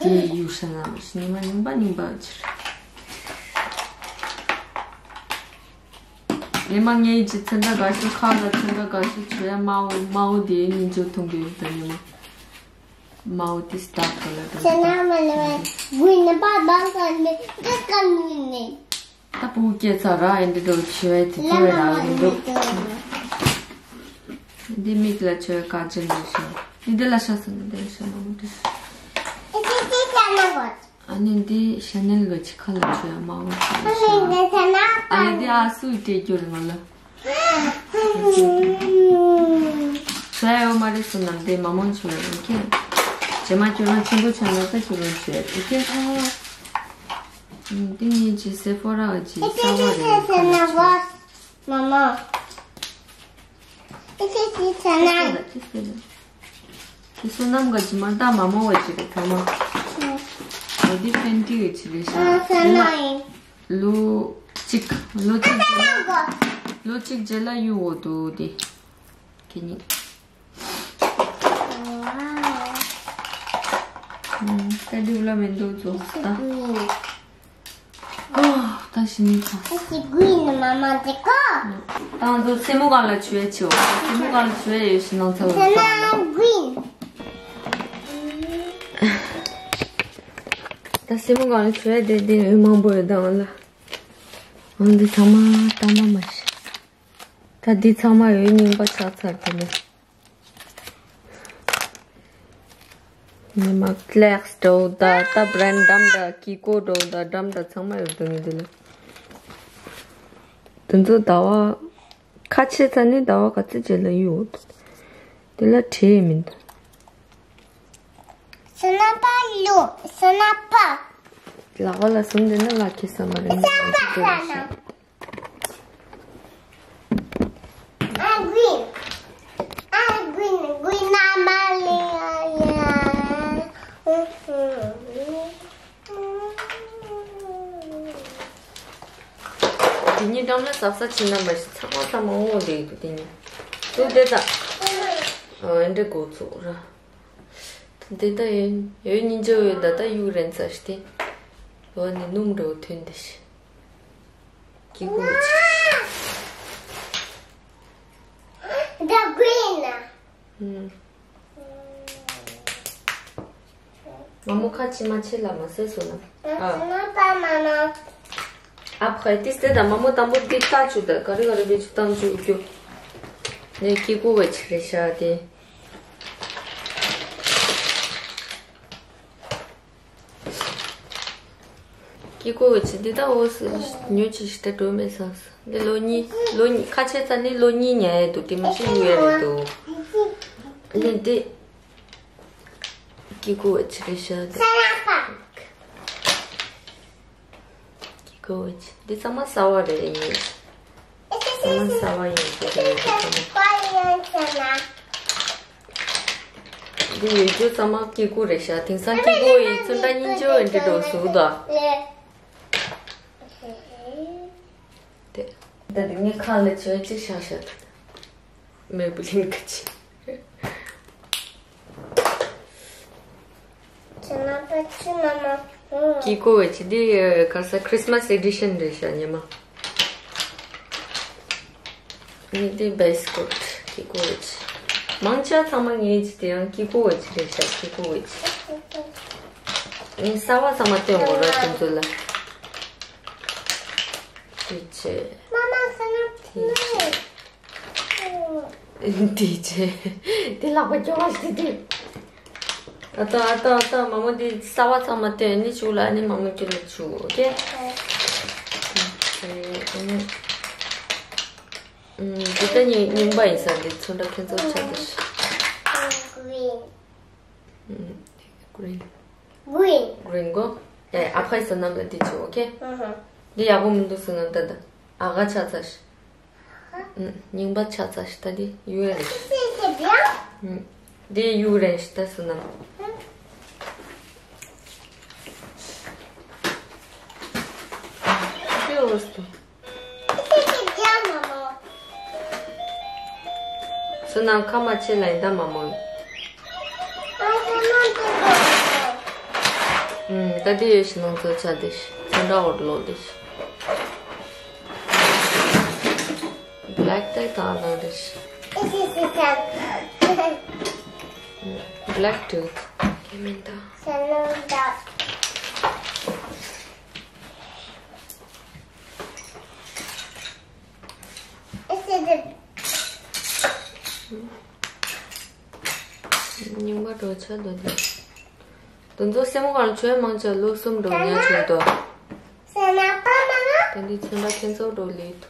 དེ་ཡུ་ཤ་ན་ཉི་མ་རྙིང་པ་རྙིང་པ་ཕྱིར། ཉི་མ་ངའི་ཅི་ཚན་ད་དགའ་ཤོས་ཁ་ལ་ཚན་ད་དགའ་ཤོས་ཆུ་ཡ་དམར་པོ་དམར་པོ་དེ་ཉིན་ཅོ་མཐོང་གི་ཡོད་ད་ཉི་མ། དམར་པོ་དེ་སྟག་ག་ལ་དང་། ཚན་ན་མ་ལ་བའི་དགུའི་ནི་པ་བང་ག་ནི་ཏི་ཀ་ནི་ནི། ད་བུ་སྐྱེས་ཚར་ར་ཨེ་འདི་འགྲོ་ཆུ་ཡ་དེ་ཚོ་ར་ཡིན་འདུག་འདི་མིག་ལ་ཆུ་ཡ་ཀ་ཇལ་འདི་ཤོ། འདི་འདི་ལ་ཤ་སོང་ན་འདི་ལ་ཤ་མང་པོ་འདི། ཨ་ནི་འདི་ཤ་ནེལ་གི་ཆི་ཁ་ལ་ཆུ་ཡ་མང་པོ་ཞིག་ལ་ཤ། ཨ་ནི་འདི་ཨ་སུའི་སྤྲད་རྒྱུ་རེད་ང་ལ། ཆུ་ཡ་ཡོད་མ་རེད་སོང་ན་འདི་མ་མང་ཆུ་ཡ་ཨོ་ཁེ། རྗེས་མ་ཁྱོད་རང་ཆེན་པོ་ཆགས་ན་ད་ཁྱོད་རང་ཆུ་ཡ་ཨོ་ཁེ། འདི་ངའི་ཅི་སེ་ཕོ་ར་གི་ཅི་གསར་པ་རེད་ཁ་ལ་ཆུ་ཡ། མ་མ། ཨི་ཁི་ཁི་ཚ་ན། ཁྱེད་བསོད་ནམས་ག་ཇི་མ་ད་མ་མོ་བ་ཅི་རེད་ཚང་མ། འོ་འདི་ཕན་ཏི་བ་ཅི་རེད་ཤག་ཨ་ཚ་ན་ཡིན། ལོ་གཅིག་ལོ་གཅིག་རྗེས་ལ་ལོ་གཅིག་རྗེས་ལ་གཡུག་འོ་འདུག་དེ། ཁྱེད་གཉིས། ད་འདི་བླ་མེད་འདུག་ཚོ་ད། ཨོ། ད་ཤི་ནི་ཚ། ཨ་ཅེ་གུན་མ་མ་ཏེ་ཀོ། ད་ང་ཚོ་སེན་མོ་སྒང་ལ་བྱོས་ཆེའོ། སེན་མོ་སྒང་ལ་བྱོས་ཡོད་ཤི་ནང་ཚ་བ། ཚ་ན་གུན། ད་སེན་མོ་སྒང་ལ་བྱོས་དེ་དེ་འོད་མང་པོ་ཡོད་ད་ང་ལ། ང་འདི་ཚང་མ་ཏང་མ་མ་ཤི། ད་འདི་ཚང་མ་འོད་རྙིང་པ་ཆགས་ཚར་དེ་ནས། ཉི་མ་ཀླེགས་འགྲོ་ད་ད་བྷ་རན་ཌི་འགྲམ་ད་ཀི་ཀོ་འགྲོ་ད་འགྲམ་ད་ཚང་མ་ཡོད་དོ་ངེས་དེ་ལ། དེ་ཚོ་ཟླ་བ་ཁ་ཕྱེ་ཚ་ནི་ཟླ་བ་ག་ཚོད་རྗེས་ལ་ཡོད་དེ་ལ་བྲིས་མིན་ད། སོ་ན་པ་ལུ་སོ་ན་པ། ལག་པ་ལ་ཟུམ་དེ་ན་ལག་ཁེ་ས་མ་རེད་ནི་ང་ཚོ་དེ་ལ་ཤོད། དེ་གཉིས་འགྲམ་ལ་ཟབ་ས་ཕྱིན་ན་མ་ཤི་ཚང་མ་ཚང་མ་འོང་བསྡད་ཡོད་དེ་གཉིས། ཏུ་དེ་ད། ཨ་འདྲེ་གོ་ཚུགས་ར། འདི་ལྟ་ཡོད་ཡོད་སྙིང་རྗེ་བོ་ཡོད་ད་ལྟ་གཡུག་རན་ཚ་ཞིག་སྟེ། འོ་ནི་སྣུམ་འགྲོ་ཐོན་འདི་ཞིག་ཀི་ཀུ་ཅིག་ད་གུ་ཡིན་ན། ཨུམ། མ་མོ་ཁ་ཕྱི་མ་ཕྱི་ལ་མ་ཟེར་སོང་ན། ཨ། ཨ་ཕ་ཏི་སེ་ད་མ་མོ་དང་པོ་འདི་ལྟ་བཅུག་ད་ག་རེ་ག་རེ་བེད་ཅུ་བཏང་བཅུག་རྒྱུ། ནས་ཀི་ཀུ་བེད་ཆི་རེད་ཤ་དེ། ཀི་ཀོ་བེ་ཆི་འདི་ད་འོ་སི་ཉོ་ཆི་ཞིག་ད་འགྲོ་མེད་སང་སི་འདི་ལོ་གཉིས་ལོ་གཉིས་ཁ་ཆེ་ཙ་ནི་ལོ་གཉིས་ཉལ་ཡས་འདུག་དེ་མི་ཤི་ཡུ་ཡ་རེད་འདུག་ལེ་འདི་ཀི་ཀོ་བེ་ཆི་རེད་ཤ་འདི། ཀི་ཀོ་བེ་ཆི་འདི་ཚང་མ་གསར་བ་རེད་ཡིན། ཚང་མ་གསར་བ་ཡིན་གྱི་རེད་འདི་ཚང་མ། འདི་ཡོད་རྒྱུ་ཚང་མ་ཀི་ཀོ་རེད་ཤག་དེང་སང་ཀི་ཀོ་ཡི་ཚོན་ཁྲ་སྙིང་རྗེ་བོ་འདི་འགྲོ་ཟུག་དང་། དེ། ད་དེ་ངས་ཁ་ལ་བྱོས་ཅིག་ཤག་ཤག་ད། མེ་བུ་ལིན་ག་ཅི། ཁྱེད་རྣམ་པ་ཅི་མ་མ། ཀི་ཀོ་བེ་ཆི་འདི་ག་ས་ཁྲིས་མ་སི་ཨེ་ཌི་ཤན་རེད་ཤག་ཉི་མ། ངས་འདི་བེ་སི་ཀོཊ་ཀི་ཀོ་བེ་ཆི། མང་ཆེ་ཚང་མ་ངས་ཅི་དེ་ཡང་ཀི་ཀོ་བེ་ཆི་རེད་ཤག་ཀི་ཀོ་བེ་ཆི། ངས་གསར་བ་ཚང་མ་སྟོན་དགོས་ར་དེ་ཚོ་ལ། དེ་ཆེ། མ་མ་ཁ་ན་དེ་ཆེ། དེ་ཆེ། དེ་ལག་པ་སྐྱོ་བ་ཞིག་དེ། ཨ་ཏ་ཨ་ཏ་ཨ་ཏ་མ་མོ་དེ་གསར་བ་ཚང་མ་སྟོན་ནི་ཆུ་ལ་ནི་མ་མོ་ཁྱོད་ལ་ཆུ་ཨོ་ཀེ། ཨུམ། འདི་ལྟ་ཉིན་རྙིང་པ་ཡིན་ས་འདི་ཚོན་ཁྲ་ཁྱེད་ཚོར་ཆགས་འདུག་ཤག་ཨུམ། གྷི་རིན། གྷི་རིན། གྷི་རིན་གོ། ཡ་ཡ་ཨ་ཕའི་བསོད་ནམས་ལ་འདི་བྱེད་ཨོ་ཀེ། ཨུ་ཧུ། འདི་ཡག་པོ་མི་འདུག་བསོད་ནམས་ད་ད། ཨ་ག་ཆགས་ཚར་ཤག་ཨུམ། རྙིང་པ་ཆགས་ཚར་ཤག་ད་འདི་གཡུག་ཡ་རེད། ཨུམ། འདི་གཡུག་རན་ཤག་ད་བསོད་ནམས། སུ་ན་ཁ་མ་ཆེ་ལ་ཡིན་ད་མ་མོ། ད་དེ་ཡོད་ཤི་ནང་ཚོ་ཆ་དེ་ཤི་ཚོན་ཁྲ་འོར་ལོ་དེ་ཤི། Black ཏེ་ད་ལ་རེ་ཤི། Black tooth. ཁེ་མིན་ད། རྙིང་པ་འགྲོ་ཆ་འདུག་དེ། དེ་ཚོ་སེམས་ཁར་ཆོས་མང་ཆ་ལོ་གསུམ་འགྲོ་ཉལ་ཆོག་དོ། དེ་འདི་ཚོན་ཁྲ་ཁྱེད་ཚོ་འགྲོ་ལེ་དུ།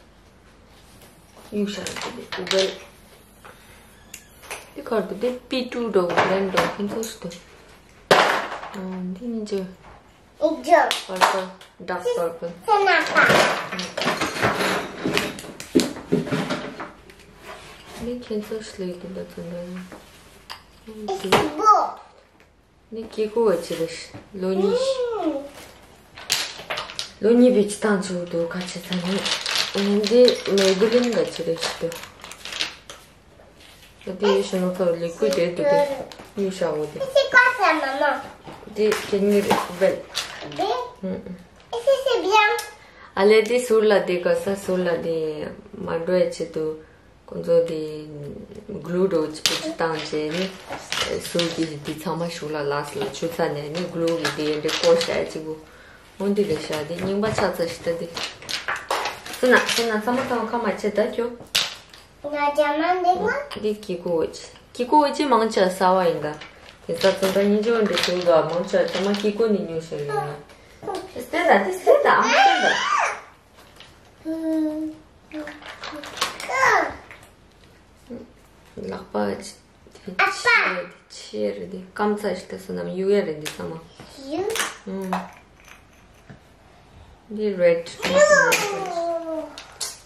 གཡུག་ཤར་དེ་དེ་ཨུ་བེལ། དེ་ཁར་དུ་དེ་པི་ཊུ་འགྲོ་ལེན་འགྲོ་ཁྱེད་ཚོ་ཞིག་དུ། འདི་གཉིས་ཆོས། Purple, dark purple. ནི་ཁྱེད་ཚོ་ཤི་ལེ་གི་འདི་ཚོ་འདི། ནི་ཀི་ཀོ་བ་ཅི་རེད། ལོ་གཉིས། ལོ་གཉིས་པའི་ཅི་ཐང་ཆུ་དུ་ཁ་ཆེ་ཚ་ནི། འདི་མེ་བྷི་ལིན་ག་ཅི་རེད་ཤི་དུ། དེ་ཡོད་ཤི་ནོ་ཚོ་ལི་ཀུའི་ཌི་རེད་འདུག་དེ་གཡུག་ཤ་འོ་དེ། དེ་ཁྱེད་གཉིས་རེད་བེལ། ཨ་ལེ་དེ་ཟུར་ལ་དེ་ག་ས་ཟུར་ལ་དེ་མ་འགྲོ་ཡ་ཆེད་དུ་ཁོང་ཚོ་དེ་གླུ་འགྲོ་ཆེད་དུ་བཏང་བྱས་ནི་ཟུར་གྱི་དེ་ཚང་མ་ཞུགས་ལ་ལགས་ལ་ཆུ་ཚ་ནས་ནི་གླུ་གི་དེ་འདྲ་བསྐོར་བྱ་ཡ་གཅིག་པུ། འོན་ཏེ་རེ་ཤ་དེ་རྙིང་པ་ཆགས་ཚར་ཤི་ད་དེ། སུ་ན་སུ་ན་ཚང་མ་ཚང་མ་ཁ་མ་ཆེ་ད་ཁྱོད། ང་རྒྱ་མ་འདི་ལ། འདི་ཀི་ཀོ་ཝེ་ཆི། ཀི་ཀོ་ཝེ་ཆི་མང་ཆེ་ས་བ་ཡིན་ད། དེ་ས་ཚོན་ཁྲ་སྙིང་རྗེ་བོ་འདི་ཚོ་ལ་མང་ཆེ་ཚང་མ་ཀི་ཀོ་ནི་ཉོ་ཤེས་ཡོད་ན། སྟེ་ད་དེ་སྟེ་ད་ཨ་མ་སྟེ་ད། ལག་པ་ཆེ་རེད་དེ་ཆེ་རེད་དེ་སྐམ་ཚ་ཞིག་ད་སོ་ནམ་གཡུག་ཡ་རེད་འདི་ཚང་མ། ཡུ། ཨུམ། འདི་རེད།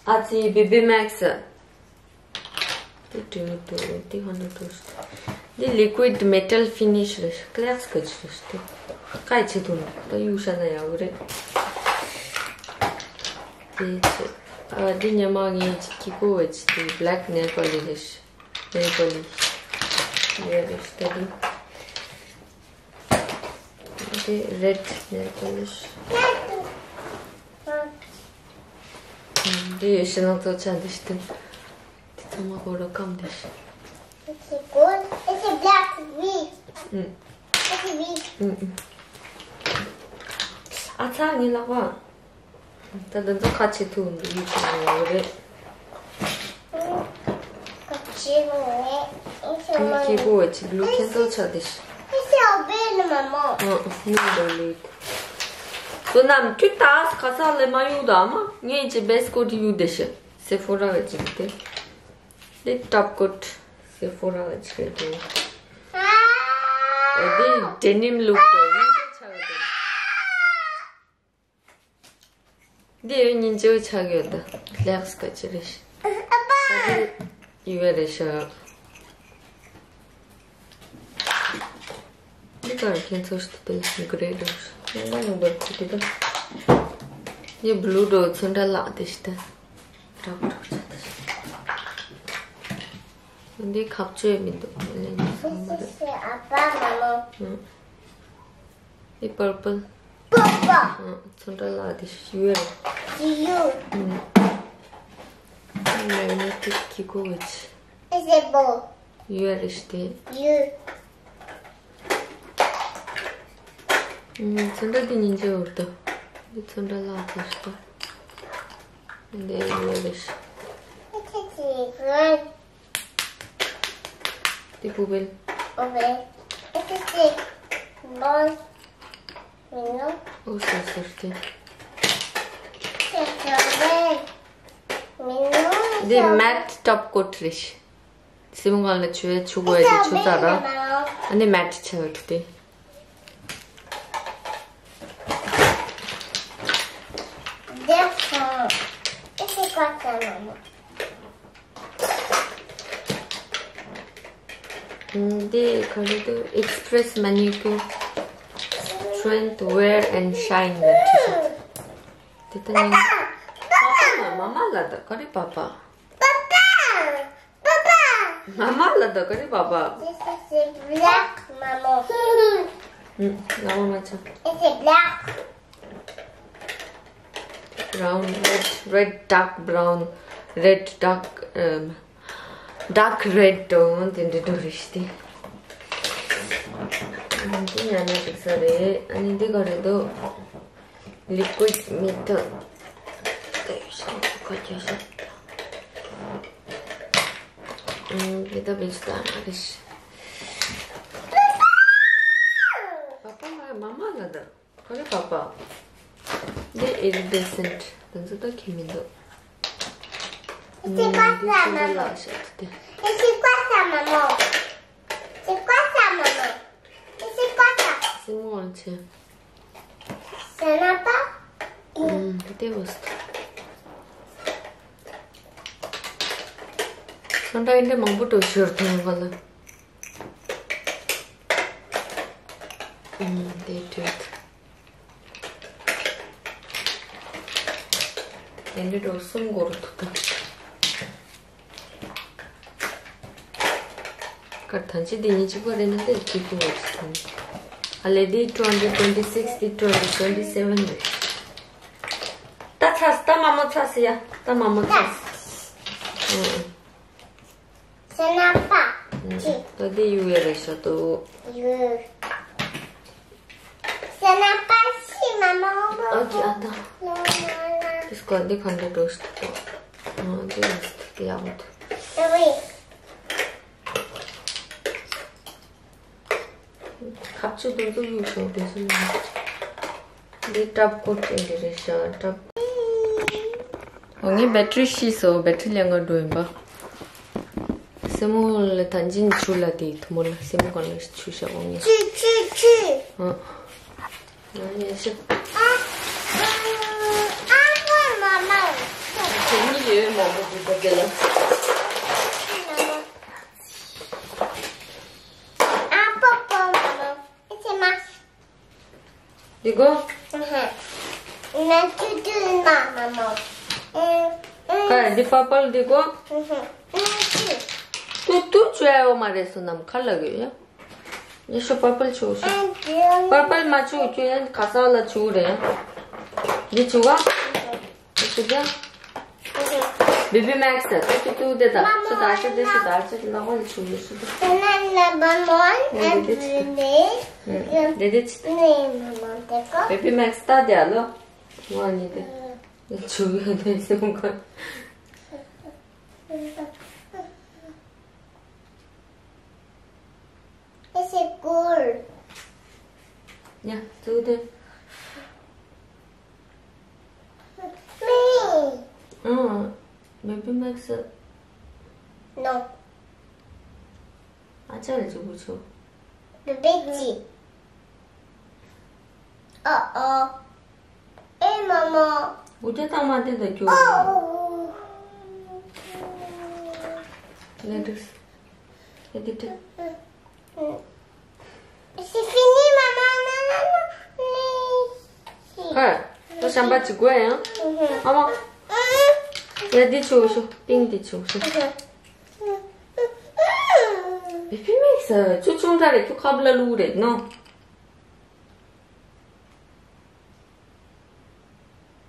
ཨ་ཙི་བེ་བི་མེག་སི། འདི་དྲི་མི་འདུག་འདི་ཧ་ན་འདུག་འདི་ལི་ཀུའིཌ་མེ་ཊལ་ཧྥི་ནིཤ་རེད། ཀ་ལེགས་ག་ཅི་རེད་དེ། ཀའི་ཆེ་དུ་འདུག་ད་གཡུག་ཤ་ན་ཡག་གི་རེད། དེ་ཆེ། ཨ་འདི་ཉི་མ་ངའི་ཀི་ཀོ་ཝེ་ཆི་དེ་བྷེ་ལེག་ནེལ་པོ་ལི་རེད། ནེལ་པོ་ལི་ཡོད་རེད་ད་དེ། འདི་རེད་ནེལ་པོ་ལི་ཤི། འདི་ཡོད་ཤི་ནང་ཚོ་ཆ་འདི་ཤི་དེ། འདི་ཚང་མ་ཧོ་ལོ་ཀམ་འདི་ཤི། It's a gold, it's a black wheat. ཨུམ། It's a wheat. ཨུམ་ཨུམ། ཨ་ཚ་ངའི་ལག་པ། ད་འདི་ཚོ་ཁ་ཆེ་ཐུག་འདི་ཡིད་ཆེས་ཡོད་རེད། ཁ་ཆེ་ནས་ཨེ་ཤ་མ་ཁྱི་ཁྱི་ཀོ་ཝེ་ཆི་གླུ་ཁྱེད་ཚོ་ཆ་དེ་ཤི། ཨེ་ཤ་བེ་ལ་མ་མོ། ཨ་ནུ་འདོ་ལུས། བསོད་ནམས་ཁྱོད་ད་ཁ་ས་ལས་མ་གཡུག་ད་མ་ངས་ཅི་བེ་སི་ཀོ་ཊི་གཡུག་དེ་ཤི། སེ་ཕོ་ར་བེ་ཅི་དེ། འདི་ཊོབ་ཀོ་ཊི་སེ་ཕོ་ར་བེ་ཅི་རེད་དེ། འདི་ཌེ་ནིམ་ལུག་དེ་ཡིན་ཆ་ཆ་བ་དེ། འདི་ཡོད་ཉིན་བྱེའུ་ཆགས་ཡོད་ད། ལེགས་ཀ་ཅི་རེད། ཨ་ཡི་བེ་རེད་ཤག་འདི་གར་ཁྱེད་ཚོ་ཞིག་ཏུ་དེ་གི་རེད་འགྲོ་ཤག་ཡང་མ་ཡོང་བར་ཁུ་དེ་ད། འདི་བླུ་འགྲོ་ཚོན་ཁྲ་ལག་དེ་ཞིག་ད། གྲག་གྲག་ཆ་དེ་ཞིག་འདི་ཁ་བཅོས་མི་འདུག་ལེན་སོང་མ་རེད། ཨ་པ་མ་མོ། ཨང་། འདི་པར་པལ། པར་པལ། ཨང་། ཚོན་ཁྲ་ལ་འདི་ཞུ་ཡ་རེད། ཞུ་ཡུ། ཨང་། མེག་ནེ་ཊིག་ཀི་ཀོ་ཝེ་ཆི། ཨེ་ཟེ་པོ། ཡུ་ཨར་ཨེཆ་ཏེ། ཡུ། ཨང་། ཚོན་ཁྲ་འདི་ཉིན་བྱེད་འོར་དོ། འདི་ཚོན་ཁྲ་ལ་འོར་དོ། འདི་ཡུ་ཨར་ཨེཆ། ཨེ་ཆེ་ཆེ་རེད། འདི་བུ་བེལ། བུ་བེལ། ཨེ་ཆེ་ཆེ་བོལ། མི་ནོ། ཨོ་སོ་སོ་སྟེ། ཆེ་ཆེ་བེལ། མི་ནོ། འདི་མེཊ་ཊོབ་ཀོ་ཊི་རེད། སེམས་ཁང་ལ་ཆུ་ཆུ་གོ་ཡ་དེ་ཆུ་ཚ་ར། ཨ་ནི་མེཊ་ཆེ་བ་ཐུག་སྟེ། That's all. It's a cut. འདི་ག་རེ་འདུག Express Manicure Trend Wear and Shine ལ་ཊི་ཤར་ཊི། དེ་ལྟ་ཡིན། ལ་ད་ག་རེ་པ་པ། པ་པ། པ་པ། མ་མ་ལ་ད་ག་རེ་པ་པ། This is a black mama. ཨུམ། ལ་མ་མ་ཆ། It's a black. Brown, red, red, dark brown, red, dark, um, dark red tone དེ་འདྲ་འགྲོ་རེད་ཤི་དེ། ཨ་ནི་འདི་ཉར་ན་འགྲིག་ས་རེད། ཨ་ནི་འདི་ག་རེད་འདུག Liquid metal. དེ་ཡོད་ཤག་ཁོ་རྒྱ་ཤག་ཨུམ། འདི་ད་བེད་སྤྱོད་བཏང་ན་རེད་ཤི། པ་པ་ང་མ་མ་ལ་ད། ག་རེ་པ་པ། འདི་iridescent དེ་ཚོ་ད་ཁྱད་མི་འདུག It's a ཁྱད་མི་འདུག pasta, Mama. ཤ་དེ། It's a pasta, Mama. It's a pasta, Mama. It's a pasta. སེ་མོ་ཨང་ཆེ། སེ་ན་པ། ཨུམ། དེ་བོ་སི། ཁོང་ད་ཡིན་དེ་མང་པོ་འགྲོ་ཤོར་ཐོན་ག་ལ། ཨུམ། དེ་དྲོད། དེ་འདྲ་འགྲོ་གསུམ་འགོར་ཐུབ་ད། ཀར་ཐང་ཅི་འདི་གཉིས་གཅིག་པ་རེད་ན་དེ་གཅིག་པུ་འགོར་ཐུབ་ད། ཨ་ལེ་འདི་two hundred twenty six འདི་two hundred twenty seven རེད། ད་ཚ་ད་མ་མོ་ཚ་སི་ཡ། ད་མ་མོ་ཚ་སི། ཨུམ། སེ་ན་པ། ཅི། ད་དེ་ཡུ་ཡ་རེ་ཤ་ཏོ། ཡུ། སེ་ན་པ་ཤི་མ་མ་འོ་ཨ་ཅི་ཨ་ད། ལོ་མ་ལ། དེ་སྐོར་འདི་ག་འདྲ་འགྲོ་ཤི་ཏོ། ཨ་དེ་ཡུ་སི་ཏི་ཡ་འོ་ཏོ། ཨ་ཝེ། ཁབ་ཆུ་དུང་དུ་ཡུག་སོང་དེ་སུ་ཡིན། འདི་ཀྲབ་ཀོ་ཅན་གྱི་རེད་ཤག་ཀྲབ། འོ་ངའི་བེ་ཊི་རི་ཤི་སོ་བེ་ཊི་རི་ལེན་ག་འགྲོ་ཡིན་པ། སེ་མོ་ལ་ཐང་ཅིན་ཆུ་ལ་དེ་ཐུ་མོ་ལ་སེ་མོ་གང་ལ་ཆུ་ཤག་འོ་ངའི། ཆུ་ཆུ་ཆུ། ཨ། ང་ཡ་ཤི། ཨ་ཨ་ཨ་མ་མ། དེ་ནི་ཡོད་མ་མོ་དེ་ད་ག་ལ། ཨ་པོ་པོ་མ་མོ། ཨེ་ཅེ་མ། འདི་གོ། ཨ་ཧ། ན་ཅུ་ཅུ་མ་མ་མོ། ཨེ་ཨེ། ཀ་འདི་པར་པལ་འདི་གོ། ཨ་ཧ། ན་ཅུ། ཏུ་ཏུ་ཅུ་ཨེ་འོ་མ་རེད་སོ་ནམ་ཁ་ལ་གི་ཡ། ཡ་ཤོ་པར་པལ་ཆུ་ཤོ། ཨ་ཅུ། པར་པལ་མ་ཆུ་ཅུ་ཡ་ཁ་ས་ལ་ཆུ་རེད། འདི་ཆུ་ག། ཆུ་ག། བེ་བི་མེག་སི། ཏུ་ཏུ་ཏུ་དེ་ད། སུ་ད་ཤི་དེ་སུ་ད་ཤི་ལ་ཧོན་ཆུ་ཡོད་སུ་ད། ཨ་ན་ན་མ་མོ་ཨ་ཅུ་ནེ། དེ་དེ་ཆི། ནེ་མ་མོ་དེ་གོ། བེ་བི་མེག་སི་ད་དེ་ཨ་ལོ། ང་ནི་དེ། ཆུ་ཡོད་དེ་སེ་མོ་ག། It's a gold. ཡ་ཙུ་དེ། Me. ཨང་། བེ་བི་མེག་སི། No. ཨ་ཅག་ལ་ཅིག་པུ་ཆུ། བེ་བི་ཅི། ཨོ་ཨོ། ཨེ་མ་མ། འུ་ཅག་ཐང་མ་དེ་ད་ཁྱོད། ཨོ། ལེ་དུས། ཨེ་དེ་དེ། C'est fini, maman, non, non, non, mais. ཧ། ད་ཤམ་པ་ཅིག་དགོས་ཡང་། ཨ་མ། ཡ་འདི་ཆུ་ཤོ། པིང་འདི་ཆུ་ཤོ། བེ་བི་མེག་སི། ཆུ་ཆུང་དྲགས་རེད། ཁྱོད་ཁབ་ལ་བླུགས་རེད་ནོ།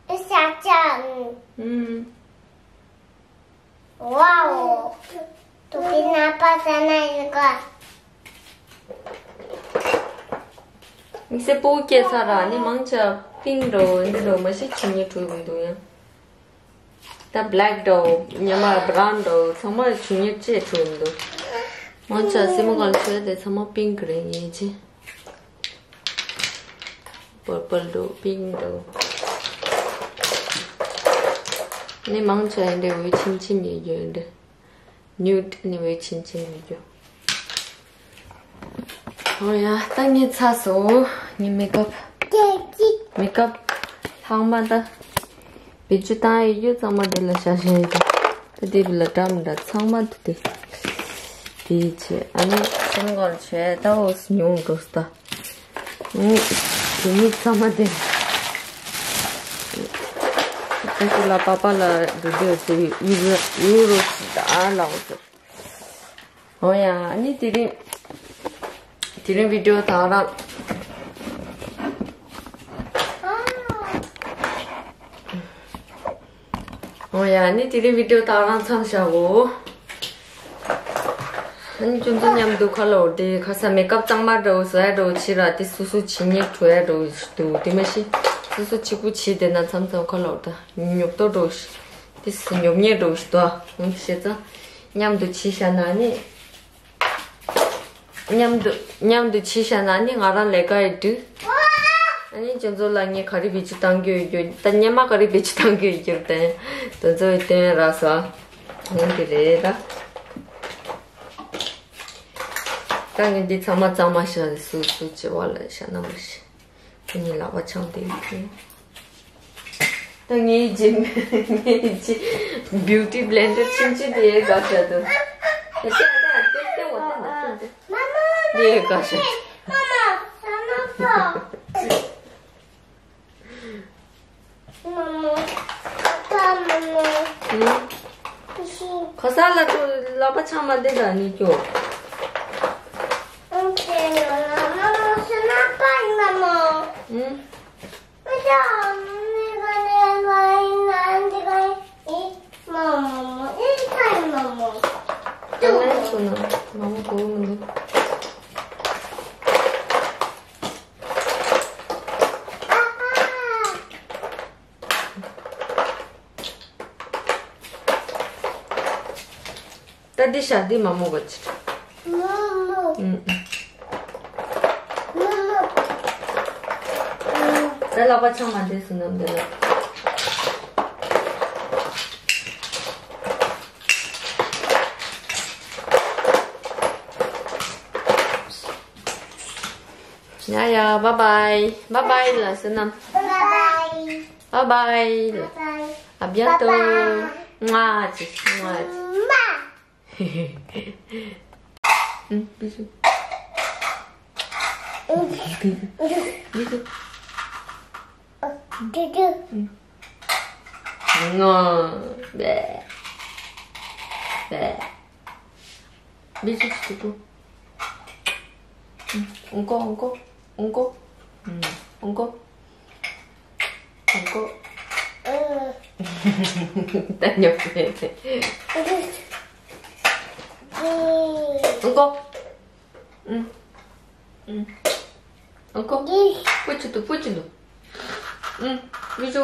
ཨུ་ས་ཅང་། ཨུམ། ཝའོ། དུ་པི་ན་པ་ས་ན་ཡི་ག། མིག་སེར་པོ་སྐྱེས་ཚར་ར་ནི་མང་ཆེ་པིང་འགྲོ་འདི་འགྲོ་མ་ཤི་ཆུ་ཉི་འཁྲུག་མི་འདུག་ཡང་། ད་བྷེ་ལེག་འགྲོ་ཉི་མ་བྷ་རའུན་འགྲོ་ཚང་མ་ཆུ་ཉི་ཅེ་འཁྲུག་མི་འདུག་མང་ཆེ་སེ་མོ་གང་ཆེ་དེ་ཚང་མ་པིང་རེད་ངེས་ཅི། པར་པལ་འགྲོ་པིང་འགྲོ། ནི་མང་ཆེ་འདྲ་འོད་ཆེམ་ཆེམ་ཡོད་རྒྱུ་འདྲ། ནིའུ་ཌི་ནི་འོད་ཆེམ་ཆེམ་ཡོད་རྒྱུ། ཨོ་ཡ་ད་ངས་ཚར་སོང་ངའི་མེག་ཨབ། མེག་ཨབ་ལྷག་མ་ད། བེད་སྤྱོད་བཏང་ཡོད་རྒྱུ་ཚང་མ་དེ་ལ་བཞག་བཞག་ཡོད་རྒྱུ། ད་དེ་བི་ལ་འདྲ་མི་འདྲ་ཚང་མ་དུ་དེ། དེའི་ཆེད་ཨ་ནི་སེམས་ཁོང་ཆེད་ད་འོ་སི་ཉུང་འགྲོ་སི་ད། ཨུ། དེ་ཉིད་ཚང་མ་དེ། ཁྱེད་ལ་པ་པ་ལ་འདུག་འདུག་ཟེར་ཡུ་རུ་ཡུ་རུ་ཞིག་ཨ་ལགས་སོ། འོ་ཡ་ཨ་ནི་དེ་རིང་དེ་རིང་བི་ཌིའོ་དང་རང་། འོ་ཡ་ནི་དེ་རིང་བི་ཌིའོ་དང་རང་མཚམས་བཞག་གོ། ཨ་ནི་ཁྱོད་ཚོ་མཉམ་དུ་ཁ་ལོ་དེ་ཁ་ས་མེ་ཀབ་གཙང་མ་འདྲ་བོ་བཟོ་ཡ་འདྲ་བོ་བྱེད་ར་དེ་སོ་སོ་བྱེད་ཉེ་འགྲོ་ཡ་འདྲ་བོ་འདུག་དེ་མ་གཞི་སོ་སོ་གཅིག་པུ་བྱེད་དེ་ན་མཚམས་མཚམས་ཁ་ལོ་ད་ཉོབ་ཏོ་འདྲ་བོ་དེ་སུ་ཉོབ་ཉེ་འདྲ་བོ་ཞིག་འདུག་ཨ། འོ་དེ་བྱས་ཙང་མཉམ་དུ་བྱེད་བཞག་ན་ནི། མཉམ་དུ་མཉམ་དུ་བྱེད་བཞག་ན་ནི་ང་རང་ལས་ཀ་ཡི་འགྲིག་ཨ་ནི་ཁྱོད་ཚོ་ལ་ངས་ག་རེ་བེད་སྤྱོད་བཏང་གི་ཡོད་རྒྱུ་ད་སྙེ་མ་ག་རེ་བེད་སྤྱོད་བཏང་གི་ཡོད་རྒྱུ་དེ་དོན་ཚོ་ཡི་སྟོན་ར་སོ། ཡིན་གི་རེད་ད། ད་ངས་འདི་ཚང་མ་གཙང་མ་བྱས་སུ་སུ་བྱེད་བ་ལ་བྱ་ན་མ་ཤེས། ཁྱེད་གཉིས་ལག་པ་འཆང་དེ་ཡིན། ད་ངའི་རྗེས་ངའི་རྗེས་བིའུ་ཊི་བྷི་ལེན་ཌར་ཆུང་ཆུང་དེ་ཡས་དགའ་ཤ་འདུག་ད་ལྟ་ལྟ་ལྟ་ལྟ་འདི་ཡས་དགའ་ཤ། ཁ་ས་ལ་ཁ་ས་ལ་ལག་པ་འཆང་མ་དེ་ད་ནི་སྐྱོ། ཨང་། ད་འདི་ཞག་འདི་མ་མོ་གོ་ཅི། མོ་མོ། ཨུམ། མོ་མོ། ད་ལག་པ་འཆང་མ་འདི་སུ་ནམ་འདི་ལ། ཡ་ཡ། བཱའི་བཱའི། བཱའི་བཱའི་ལ་སུ་ནམ། བཱའི་བཱའི། བཱའི་བཱའི། བཱའི་བཱའི། ཨ་བྱེད། ཨ་བྱེད། མ། མ་ཅི། མ་ཅི། ཨུམ། བི་ཤུ། བི་ཤུ། བི་ཤུ། ང་། བེ། བེ། བི་ཤུ་ཅི་ཏུ། ཨུམ། ཨུང་ཀོ། ཨུང་ཀོ། ཨུང་ཀོ། ཨུམ། ཨུང་ཀོ། ཨུང་ཀོ། ད་ཉོབ་ནས། ཨུང་ཀོ། ཨུམ། ཨུམ། ཨུང་ཀོ། པུ་ཅི་ཏུ། པུ་ཅི་ཏུ། ཨུམ། བི་ཤུ།